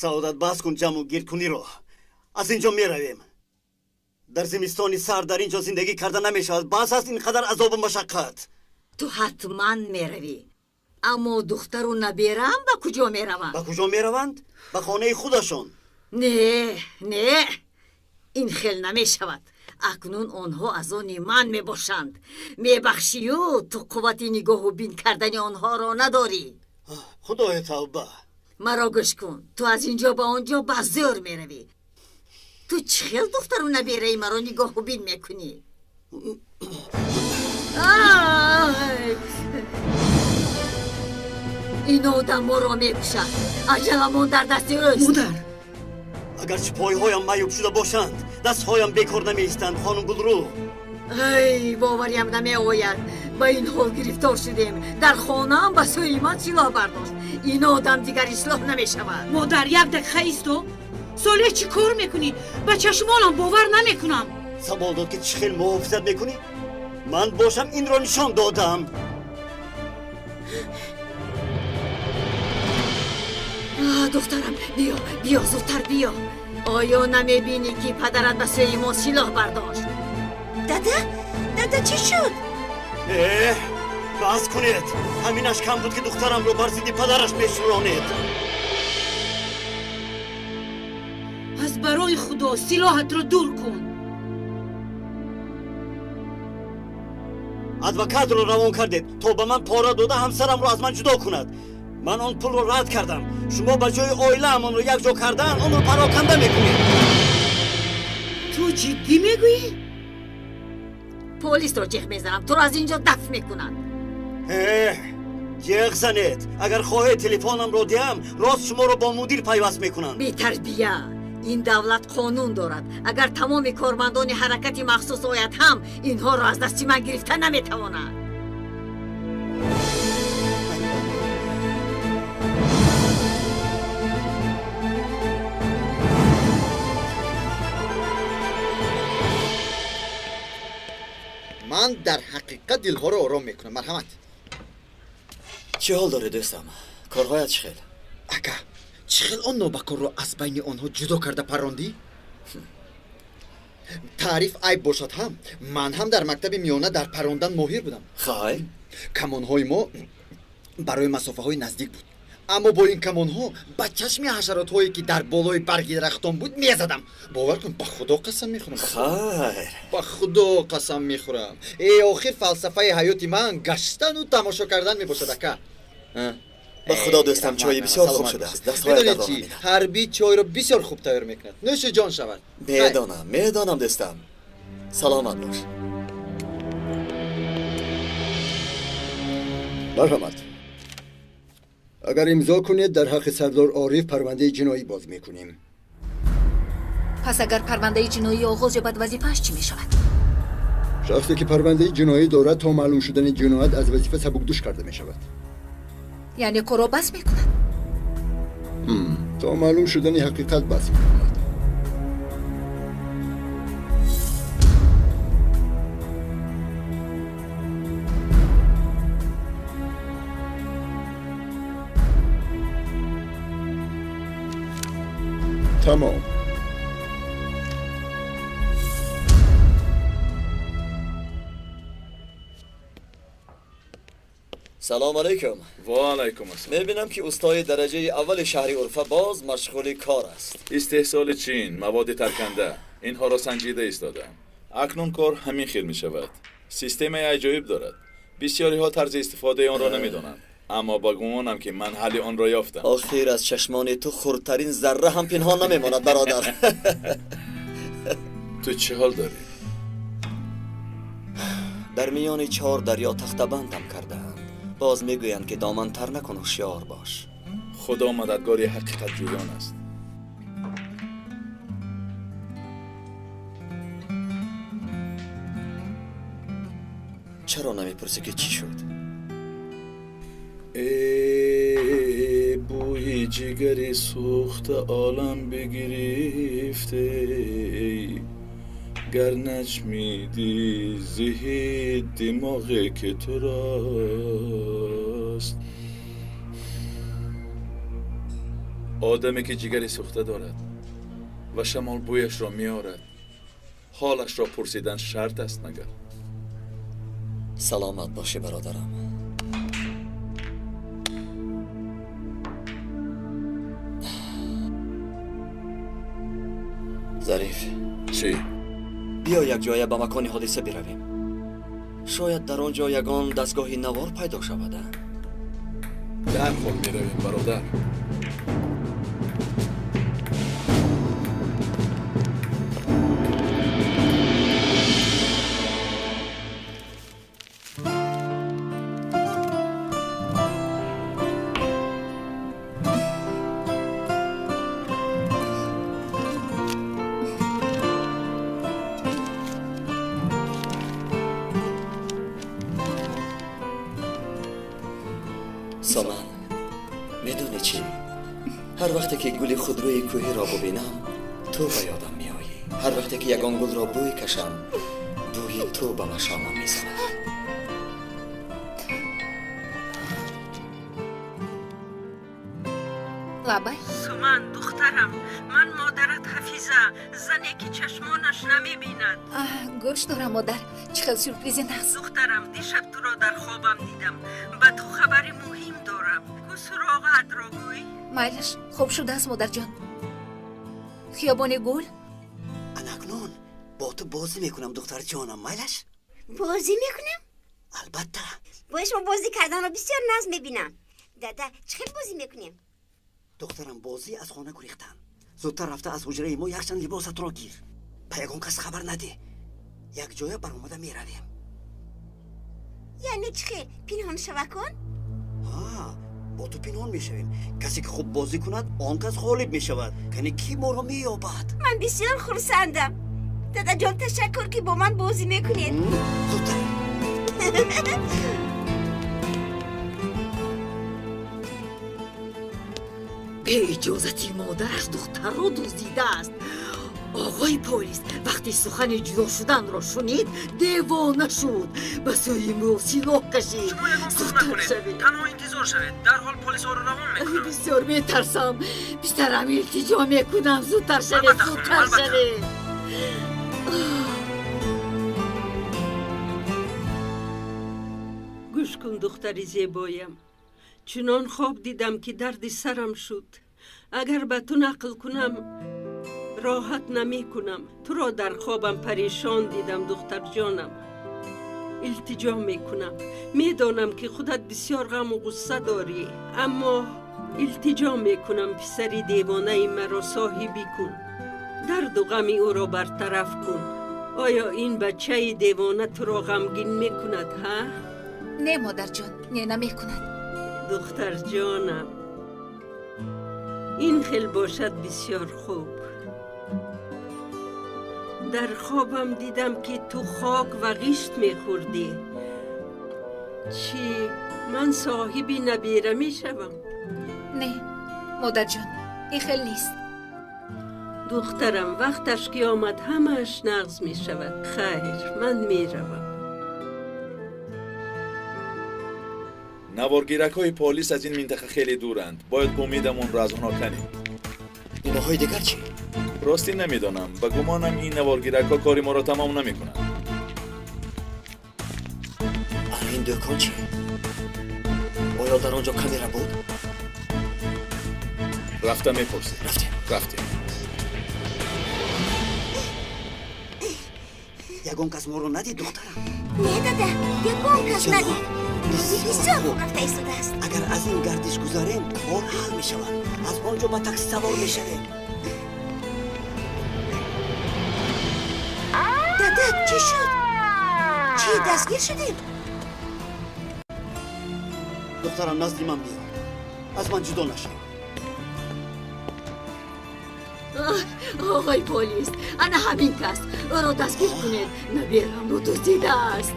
B: Саодат, бас кун ҷамъу гирдкуниро. Аз ин ҷо меравем. Дар зимистони сард дар ин ҷо зиндагӣ карда намешавад. Бас аст ин қадар азобу машаққат.
F: Ту ҳатман меравӣ. Аммо духтару набераам ба куҷо мераванд?
B: Ба куҷо мераванд? Ба хонаи худашон.
F: Не, не, ин хел намешавад. Акнун онҳо аз они ман мебошанд. Мебахшию, ту қуввати нигоҳу бин кардани онҳоро надорӣ.
B: Худои тавба.
F: Маро гӯш кун. Ту аз инҷо ба он ҷо ба зӯр меравӣ. Ту чӣ хел духтару набераи маро нигоҳу бин мекунӣ? Ин одам моро мекушад. Аҷаламон дар дасти ӯст.
B: Модар, агарчи пойҳоям маъюб шуда бошанд, дастҳоям бекор намеистанд, хонум Гулрӯ.
F: Ай, бовариам намеояд. Ба ин ҳол гирифтор шудем. Дар хонаам ба сӯи ман силоҳ бардошт. Ин одам дигар ислоҳ намешавад.
G: Модар, як дақиқа исто. Солеҳ, чӣ кор мекунӣ? Ба чашмонам бовар намекунам.
B: Савол дод, ки чӣ хел муҳофизат мекунӣ? Ман бошам инро нишон додам.
F: Духтарам, биё, биё, зудтар биё. Оё намебинӣ, ки падарат ба сӯи мо силоҳ бардошт?
O: Дада, дада, чӣ шуд?
B: Эҳ, бас кунед. Ҳаминаш кам буд, ки духтарамро бар зидди падараш мешӯронед.
G: Аз барои Худо силоҳатро дур кун.
B: Адвокатро равон кардед, то ба ман пора дода ҳамсарамро аз ман ҷудо кунад. Ман он пулро рад кардам. Шумо ба ҷои оилаамонро якҷо кардан онро пароканда мекунед.
G: Ту ҷиддӣ мегӯӣ?
F: Полисро ҷеғ мезанам, туро аз инҷо дафт мекунанд.
B: Эҳ, ҷеғ занед. Агар хоҳед телефонамро диҳам, рост шуморо бо мудир пайваст мекунанд.
F: Бетарбия! Ин давлат қонун дорад. Агар тамоми кормандони ҳаракати махсус ояд ҳам, инҳоро аз дасти ман гирифта наметавонанд.
M: Ман дар ҳақиқат дилҳоро ором мекунам. Марҳамат.
C: Чӣ ҳол дорӣ, дӯстам? Корҳоят чӣ хел?
M: Ака, чӣ хел он нобакорро аз байни онҳо ҷудо карда паррондӣ? Таъриф айб бошад ҳам, ман ҳам дар мактаби миёна дар паррондан моҳир будам.
C: Хайр?
M: Камонҳои мо барои масофаҳои наздик буд. Аммо бо ин камонҳо ба чашми ҳашаротҳое, ки дар болои барги дарахтон буд, мезадам. Бовар кун, ба Худо қасам мехӯрам.
C: Хайр,
M: ба Худо қасам мехӯрам. Э, охир фалсафаи ҳаёти ман гаштану тамошо кардан мебошад, ака.
C: Ба Худо, дӯстам, чойи бисёр хуб шудааст.
M: Медонед чӣ? Ҳарбӣ чойро бисёр хуб тайёр мекунад. Нӯши ҷон шавад.
C: Медонам, медонам, дӯстам. Саломат бош.
I: Марҳамат. Агар имзо кунед, дар ҳаққи сардор Ориф парвандаи ҷиноӣ боз мекунем.
D: Пас агар парвандаи ҷиноӣ оғоз ёбад, вазифааш чӣ мешавад?
I: Шахсе ки парвандаи ҷиноӣ дорад, то маълум шудани ҷиноят аз вазифа сабукдӯш карда мешавад.
D: Яъне корро бас мекунад?
I: То маълум шудани ҳақиқат бас мекунад. Тамом.
C: Салом алейкум.
K: Ва алайкум ассалом.
C: Мебинам, ки устои дараҷаи аввали шаҳри Урфа боз машғули кор аст.
K: Истеҳсоли чин, маводи тарканда, инҳоро санҷида истодам. Акнун кор ҳамин хел мешавад. Системаи аҷоиб дорад. Бисёриҳо тарзи истифодаи онро намедонанд. Аммо ба гумонам, ки ман ҳалли онро ёфтам.
C: Охир аз чашмони ту хурдтарин зарра ҳам пинҳон намемонад, бародар.
K: Ту чӣ ҳол дорӣ?
C: Дар миёни чор дарё тахтабандам кардаанд. Боз мегӯянд, ки доман тар накун, ҳушёр бош.
K: Худо мададгори ҳақиқатҷӯён аст.
C: Чаро намепурсӣ, ки чӣ шуд?
K: Э, бӯи ҷигари сӯхта олам бигирифте, гар наҷмиди зиҳи димоғе ки турост. Одаме ки ҷигари сӯхта дорад ва шамол бӯяшро меорад, ҳолашро пурсидан шарт аст магар?
C: Саломат бошӣ, бародарам. Зариф.
K: Чӣ?
C: Биё як ҷоя ба макони ҳодиса биравем. Шояд дар он ҷо ягон дастгоҳи навор пайдо шавад.
K: Дарҳол меравем, бародар.
C: سامن، میدونی چی؟ هر وقتی که گل خودروی کوهی را ببینم تو به یادم میآیی. هر وقتی که یگان گل را بوی کشم بوی تو به مشامم میزند.
D: لبای
R: سومن دخترم، من مادرت حفیظه، زنی که چشمانش نمیبیند.
D: گوش دارم مادر، چه خیلی سورپریز نست.
R: دخترم، دیشب تو را در خوابم دیدم. به تو خبر مهم دارم. کو سراغت را گوی؟
D: مایلش خوب شده است مادر جان. خیابان گل.
B: اکنون با تو بازی میکنم دختر جانم. مایلش؟
O: بازی میکنم؟
B: البته.
O: با شما بازی کردن را بسیار ناز میبینم. دادا چه بازی میکنیم؟
B: دخترم، بازی از خانه گریختن. زودتر رفته از حجره ما یک چند لباست را گیر. به یگان کس خبر نده. یک جای برآمده میرویم.
O: یعنی چه؟ پنهان شوه کن؟
B: ها، با تو پنهان میشویم. کسی که خوب بازی کند آن کس غالب میشود. کنی کی ما را مییابد؟
O: من بسیار خرسندم. دادا جان تشکر که با من بازی میکنید.
B: زودتر.
F: به اجازتی مادرش دختر را دزدیده است. آقای پلیس وقتی سخن جدا شدن را شنید دیوانه شد، به سوی ما سلاح کشید.
H: شما یگان کار نکنید، تنها انتظار شوید. در حال پلیس ها را روان میکنم.
F: بسیار میترسم پسرم، التجا میکنم زودتر شوید، زودتر شوید.
R: گوش کن دختری زیبایم، چنان خواب دیدم که درد سرم شد. اگر به تو نقل کنم راحت نمی کنم. تو را در خوابم پریشان دیدم دختر جانم. التجا می کنم. می دانم که خودت بسیار غم و غصه داری، اما التجا می کنم پسری دیوانه مرا صاحبی کن. درد و غم او را برطرف کن. آیا این بچه دیوانه تو را غمگین می کند؟ ها؟
D: نه مادر جان، نه نمی کند.
R: دختر جانم، این خیل باشد بسیار خوب. در خوابم دیدم که تو خاک و غیشت میخوردی. چی؟ من صاحبی نبیره میشوم؟
D: نه مادر جان، این خیل نیست.
R: دخترم وقتش که آمد همش نغز میشود. خیر، من میروم.
K: نوارگیرک های پلیس از این منطقه خیلی دورند. باید امیدمون را از اونا کنیم.
C: اینهای دیگر چی؟
K: راستی نمیدانم. به گمانم این نوارگیرک ها کاری ما را تمام نمیکنند.
C: این دکان چی؟ آیا در آنجا کامرا بود؟
K: رفتم میپرسیم. رفتیم.
B: یگان کس ما رو ندید دخترم.
O: نه دادا، یگان کس ندید. بسیار خوب رفته ایستاده است.
B: اگر از این گردش گذاریم کار حل می شود. از آنجا با تاکسی سوار می شویم.
O: دادا چی شد؟ چی دستگیر شدیم؟
B: دخترم نزد من بیا، از من جدا نشو.
F: آقای پلیس، انا همین کس، او را دستگیر کنید. نبیرم رو دزدیده است.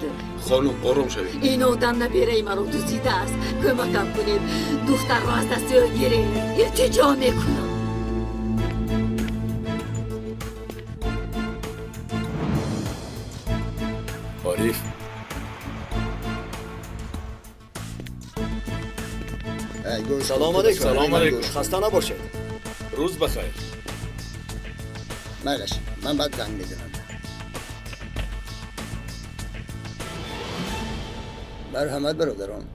J: خانم آرام شوید.
F: این آدم نبیره مرا دزدیده است. کمکم کنید، دختر را از دست او گیرید. التجا میکنم.
K: عارف،
C: سلام علیکم.
K: سلام علیکم.
C: خسته نباشید.
K: روز بخیر.
I: مالش، من بعد زنگ میزنم. مرحمت برادران.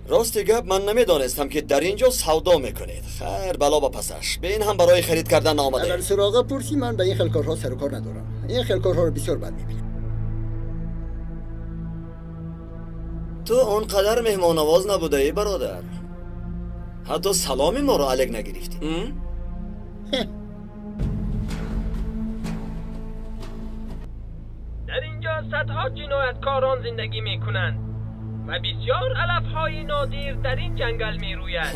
C: راستی گپ من نمیدانستم که در اینجا سودا میکنید. خیر بلا با پسش. به این هم برای خرید کردن آمده.
I: اگر سراغ پرسی من به این خیل کارها سر و کار ندارم. این خیل کارها رو بسیار بد میبینم.
C: تو آنقدر مهمان نواز نبوده ای برادر. Ҳатто саломи моро алек нагирифтӣ.
S: Дар инҷо садҳо ҷинояткорон зиндагӣ мекунанд ва бисёр алафҳои нодир дар ин ҷангал мерӯяд.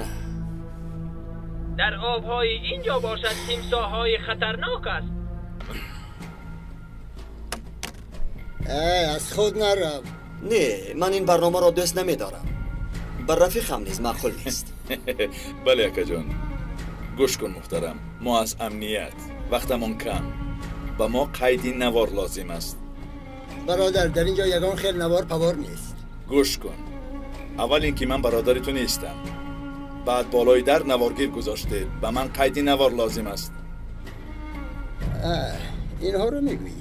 S: Дар обҳои инҷо бошад тимсоҳҳои хатарнок аст.
I: Аз худ нарав.
C: Не, ман ин барномаро дӯст намедорам. Ба рафиқам низ маъқул нест.
K: Бале, акаҷон. Гӯш кун, муҳтарам, мо аз амният вақтамон кам. Ба мо қайди навор лозим аст.
I: Бародар, дар инҷо ягон хел навор павор нест.
K: Гӯш кун. Аввал ин ки ман бародари ту нестам. Баъд болои дар наворгир гузоштед. Ба ман қайди навор лозим аст.
I: Инҳоро мегӯӣ?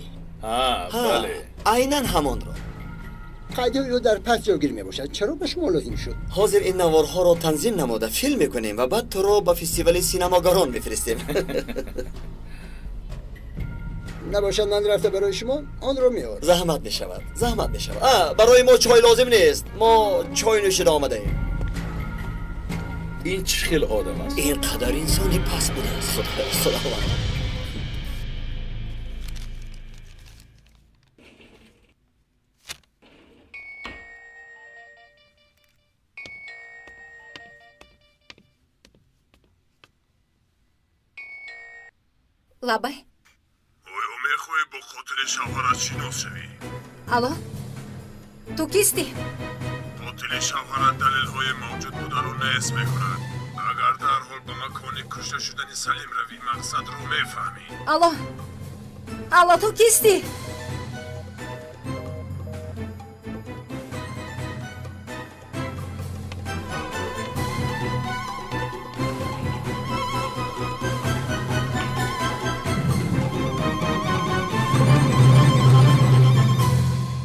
K: Бале.
C: Айнан ҳамонро.
I: Қайдҳои ӯ дар пас ҷойгир мебошад. Чаро ба шумо лозим шуд?
C: Ҳозир ин наворҳоро танзим намуда филм мекунем ва баъд туро ба фестивали синамогарон мефиристем.
I: Набошад, ман рафта барои шумо онро меорам.
C: Заҳмат мешавад, заҳмат мешавад. Барои мо чой лозим нест. Мо чой нӯшида омадаем.
K: Ин чӣ хел одам аст?
C: Ин қадар инсони паст будааст. Худованд.
D: Лабай.
T: Оё мехоҳӣ бо қотили шавҳарат шинос шавӣ?
D: Алло, ту кистӣ?
T: Қотили шавҳарат далелҳои мавҷуд бударо нест мекунад. Агар дарҳол ба макони кушта шудани Салим равӣ, мақсадро мефаҳмӣ.
D: Алло, алло, ту кистӣ?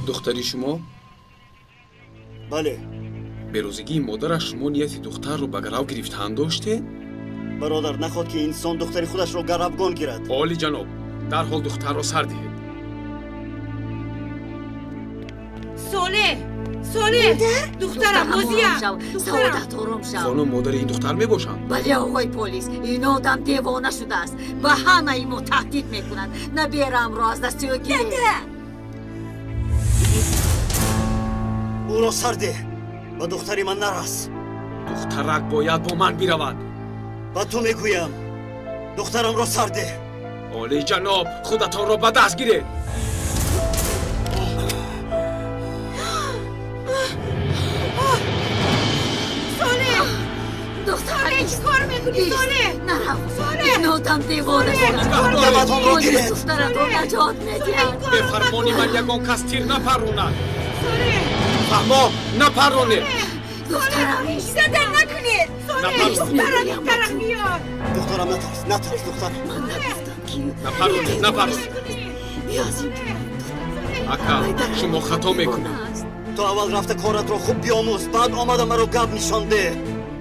J: Духтари шумо?
B: Бале.
J: Берӯзигии модараш шумо нияти духтарро ба гарав гирифтан доштед?
B: Бародар, нахоҳад ки инсон духтари худашро гаравгон гирад.
J: Оли ҷаноб, дарҳол духтарро сар диҳед.
G: Соле! Соле! Духтарам, Нозия!
F: Саодат, ором шав.
J: Хонум, модари ин духтар мебошанд?
F: Бале, оғои полис, ин одам девона шудааст. Ба ҳамаи мо таҳдид мекунад. Набераамро аз дасти ӯ гиред.
B: Ӯро сар деҳ, ба духтари ман нарас.
J: Духтарак бояд бо ман биравад.
B: Ба ту мегӯям, духтарамро сар деҳ.
J: Оли ҷаноб, худатонро ба даст гиред.
G: Соле!
F: Духтарам,
G: чӣ кор мекунӣ, Соле?
F: Нарав. Ин одам девона шудааст.
B: Гиред.
F: Духтаратро наҷот медиҳад.
J: Бе фармони ман ягон кас тир напарронад. Фаҳмо, напарронед.
F: Духтарам,
O: задан накунед.
G: Духтарам, ин тараф биёр.
B: Духтарам, натарс, натарс, духтарам.
F: Ман нагуфтам ки
J: напарронед, напарронед.
F: Биё аз ин ҷо.
J: Ака, шумо хато мекунед.
B: Ту аввал рафта коратро хуб биомӯз, баъд омада маро гап нишон деҳ.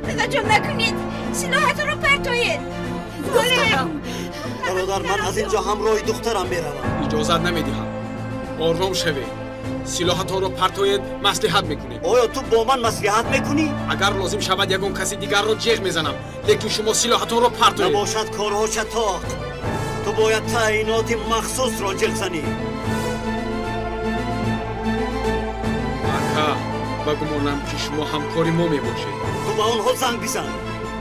O: Дадаҷон, накунед. Силоҳатонро партоед.
F: Духтарам.
B: Бародар, ман аз ин ҷо ҳамроҳи духтарам меравам.
J: Иҷозат намедиҳам. Ором шавед. Силоҳатонро партоед, маслиҳат мекунем.
B: Оё ту бо ман маслиҳат мекунӣ?
J: Агар лозим шавад, ягон каси дигарро ҷеғ мезанам, лекин шумо силоҳатонро партоед.
B: Набошад корҳо чатоқ. Ту бояд таъиноти махсусро ҷеғ занӣ.
J: Ака, ба гумонам ки шумо ҳамкори мо мебошед.
B: Ту ба онҳо занг бизан.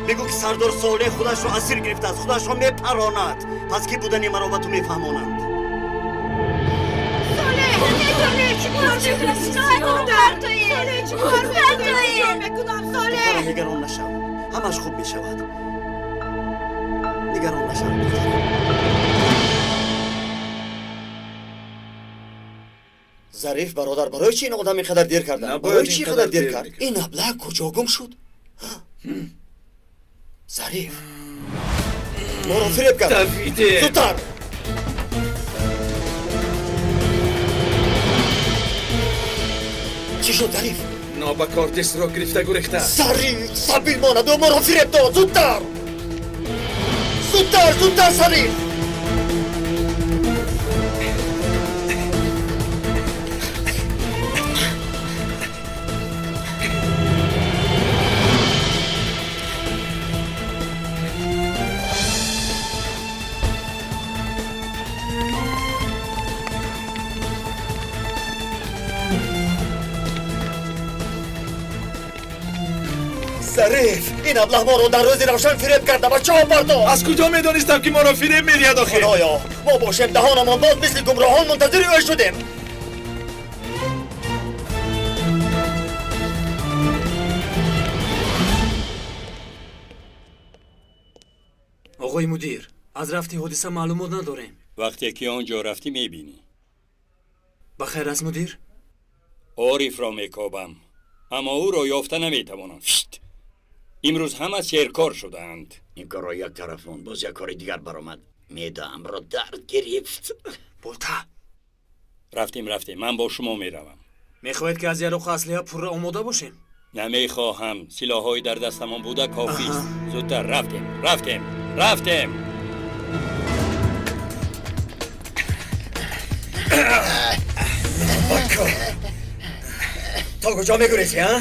B: Бигӯ ки сардор Солеҳ худашро асир гирифтааст, худашро мепаронад. Пас ки будани маро ба ту мефаҳмонанд. Духтарам, нигарон нашав, ҳамаш хуб мешавад. Нигарон нашав, духтарам.
C: Зариф бародар, барои чӣ ин одам ин қадар дер карда? Барои чӣ ин қадар дер кард? Ин аблаҳ куҷо гум шуд? Зариф моро фиреб кард. Зудтар! Чӣ шуд, Зариф?
K: Нобакордисро гирифта гурехта.
C: Зариф, сабил монад, ӯ моро фиреб дод. Зудтар! Зудтар, зудтар, Зариф!
N: Зариф, ин аблаҳ моро дар рӯзи равшан фиреб карда ва чоҳ партофт.
K: Аз куҷо медонистам, ки моро фиреб медиҳад охир?
N: Худоё, мо бошем даҳонамон боз мисли гумроҳон мунтазири ӯ шудем.
H: Оғои мудир, аз рафти ҳодиса маълумот надорем.
L: Вақте ки он ҷо рафтӣ мебинӣ.
H: Ба хайр аст, мудир?
L: Орифро мекобам, аммо ӯро ёфта наметавонам. Имрӯз ҳама серкор шудаанд.
I: Ин корро як тараф монд, боз як кори дигар баромад. Меъдаамро дард гирифт.
H: Болта!
L: Рафтем, рафтем, ман бо шумо меравам.
H: Мехоҳед, ки аз яроқу аслиҳа пурра омода бошем?
L: Намехоҳам. Силоҳҳои дар дастамон буда кофист. Зудтар рафтем, рафтем, рафтем.
N: То куҷо мегурезӣ, а?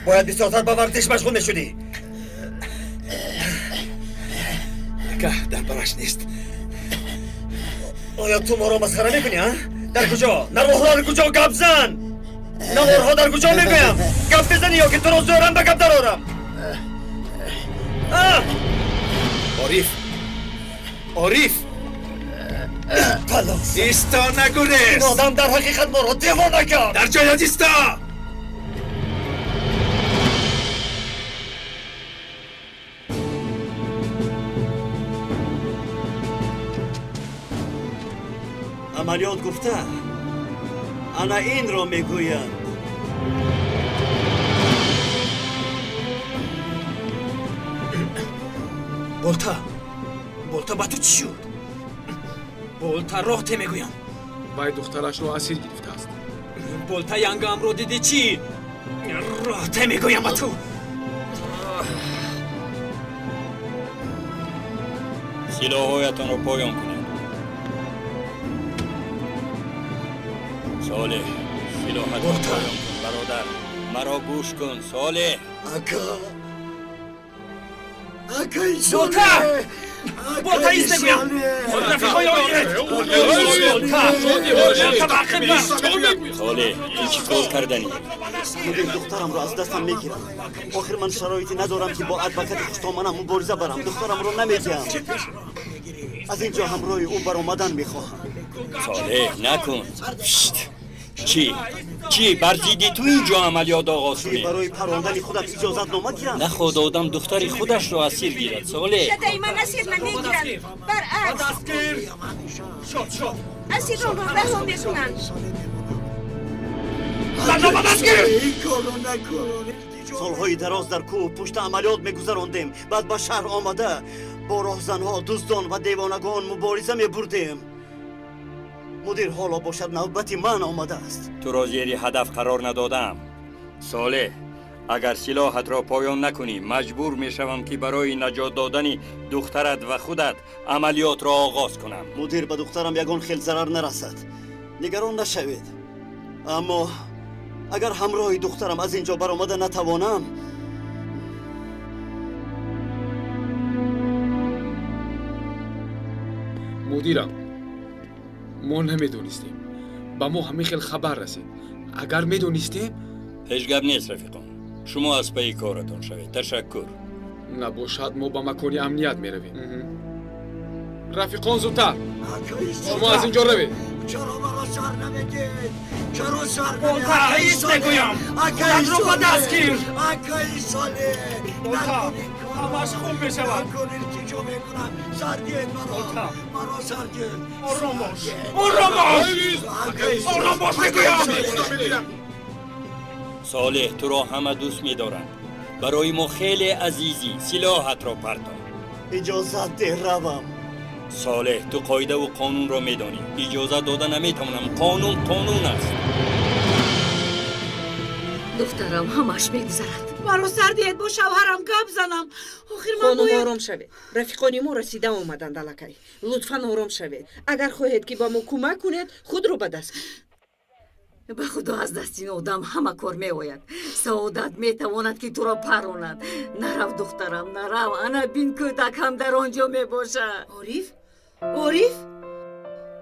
N: Бояд бисёртар ба варзиш машғул мешудӣ.
J: Ака, дар бараш нест.
N: Оё ту моро масхара мекунӣ, а? Дар куҷо? Наворҳо дар куҷо? Гап зан! Наворҳо дар куҷо мегӯям? Гап бизанӣ ё ки туро зӯрам ба гап дарорам?
J: Ориф! Ориф!
N: Палос!
K: Исто, нагурез!
N: Ин одам дар ҳақиқат моро девона кард!
K: Дар ҷоят исто!
B: Амалиёт гуфта ана инро мегӯянд.
H: Болта, Болта, ба ту чӣ шуд? Болта, роҳ те мегӯям.
J: Вай духтарашро асир гирифтааст.
H: Болта, янгаамро дидӣ чӣ? Роҳ те мегӯям ба ту.
L: Силоҳҳоятонро поён кунед. Солеҳ, силоҳатро поён кун, бародар. Маро гӯш кун, Солеҳ.
I: Ака! Акаи
H: Болта!
I: Солеҳ!
H: Болта, ист мегӯям! Рафиқои оиред! Болта! Болта, ба ақиб бар!
L: Солеҳ, ту чӣ кор карданӣ?
B: Мудир, духтарамро аз дастам мегирад. Охир ман шароите надорам, ки бо адвокати хуштоманам мубориза барам. Духтарамро намедиҳам. Аз ин ҷо ҳамроҳи ӯ баромадан мехоҳам.
L: Солеҳ, накун. Чӣ? Чӣ? Бар зидди ту ин ҷо амалиёт оғоз кунем?
B: Барои парондани худам иҷозатнома гирам?
L: Наход одам духтари худашро асир гирад, Солеҳ.
O: Шадаи ман асир намегиранд. Баръакс. Асиронро раҳо мекунанд.
B: Солҳои дароз дар кӯҳу пушта амалиёт мегузарондем. Баъд ба шаҳр омада бо роҳзанҳо, дуздон ва девонагон мубориза мебурдем. Мудир, ҳоло бошад навбати ман омадааст.
L: Туро зери ҳадаф қарор надодаам. Солеҳ, агар силоҳатро поён накунӣ, маҷбур мешавам, ки барои наҷот додани духтарат ва худат амалиётро оғоз кунам.
B: Мудир, ба духтарам ягон хел зарар нарасад. Нигарон нашавед. Аммо агар ҳамроҳи духтарам аз ин ҷо баромада натавонам,
J: Мудирам, мо намедонистем. Ба мо ҳамин хел хабар расид. Агар медонистем.
L: Ҳеҷ гап нест, рафиқон. Шумо аз пайи коратон шавед. Ташаккур.
J: Набошад, мо ба макони амният меравем. Рафиқон, зудтар! Шумо аз ин ҷо равед.
I: Чаро маро сар намедиҳед? Чаро сар
H: Болта, ист мегӯям! Худатро ба даст гир!
I: Акаи Солеҳ!
H: Болта, ҳамаш хуб мешавад.
I: Накун, илтиҷо мекунам. Сар диҳед маро. Маро сар диҳед.
H: Ором бош! Ором бош! Ором бош мегӯям!
L: Солеҳ, туро ҳама дӯст медоранд. Барои мо хеле азизӣ. Силоҳатро партов.
B: Иҷозат деҳ равам.
L: Солеҳ, ту қоидаву қонунро медонӣ. Иҷозат дода наметавонам. Қонун қонун аст.
F: Духтарам, ҳамаш мегузарад.
G: Маро сар диҳед, бо шавҳарам гап занам. Охир ман
P: Хонум, ором шавед. Рафиқони мо расида омаданд аллакай. Лутфан ором шавед. Агар хоҳед, ки ба мо кӯмак кунед, худро ба даст гиред.
F: Ба худо, аз дасти ин одам ҳама кор меояд. Саодат метавонад, ки туро паронад. Нарав, духтарам, нарав. Ана бин, кӯдак ҳам дар он ҷо мебошад.
G: Ориф? Ориф?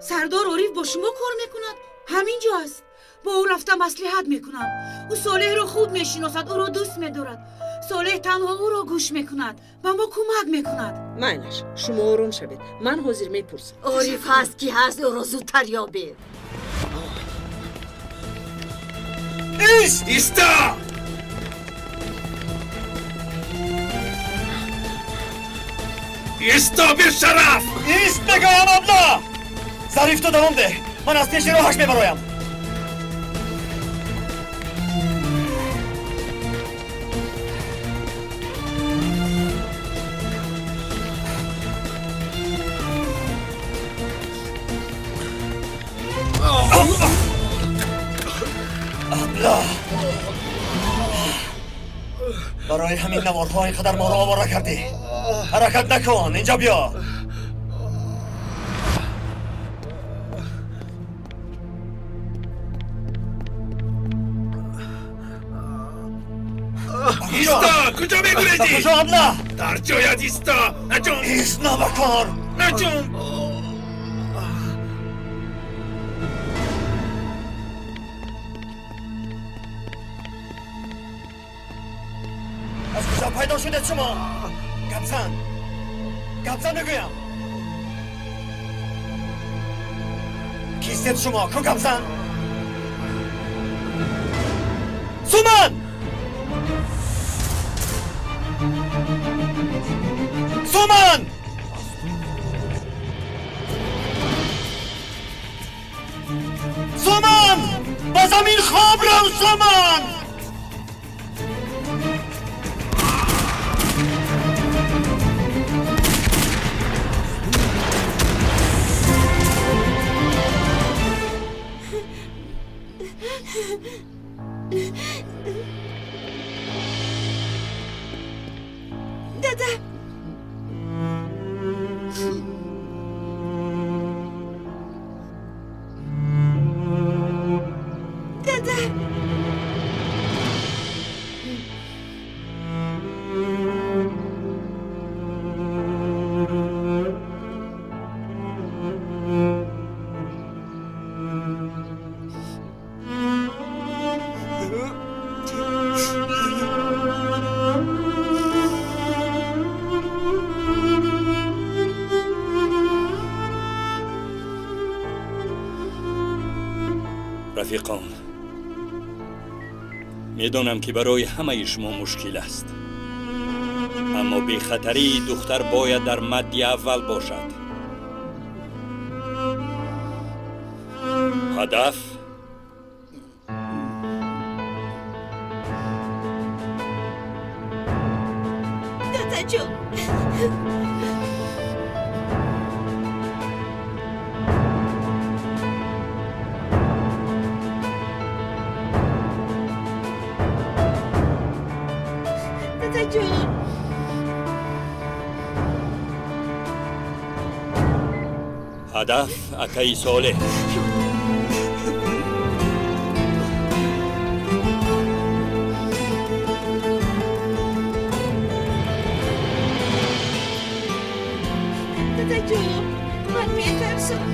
G: Сардор Ориф бо шумо кор мекунад? Ҳамин ҷо аст. Бо ӯ рафта маслиҳат мекунам. Ӯ Солеҳро хуб мешиносад, ӯро дӯст медорад. Солеҳ танҳо ӯро гӯш мекунад, ба мо кӯмак мекунад.
P: Майлаш, шумо ором шавед, ман ҳозир мепурсам.
F: Ориф ҳаст ки ҳаст, ӯро зудтар ёбед.
N: Ист! Иста! Исто, бешараф!
C: Ист мегӯям, абла! Зариф, ту давом деҳ, ман аз пеши роҳаш мебароям. Абла! Барои ҳамин наворҳо ин қадар моро овора кардӣ. Ҳаракат накун, инҷо биё.
N: Исто! Куҷо мегурезӣ?
C: Куҷо, абла?
N: Дар ҷоят исто! Наҷум!
C: Ист, набакор!
N: Наҷум!
C: Аз куҷо пайдо шудед шумо? Гапзан! Гапзан мегӯям! Кистед шумо? Ку гапзан? Суман! Суман! Суман! Ба замин хоб рав, Суман!
O: Дада! Дада!
L: Рафиқон, медонам ки барои ҳамаи шумо мушкил аст, аммо бехатарии духтар бояд дар мадди аввал бошад. Ҳадаф
O: Дадаҷон! Дадаҷон!
L: Ҳадаф акаи Солеҳ.
O: Дадаҷон, ман метарсам.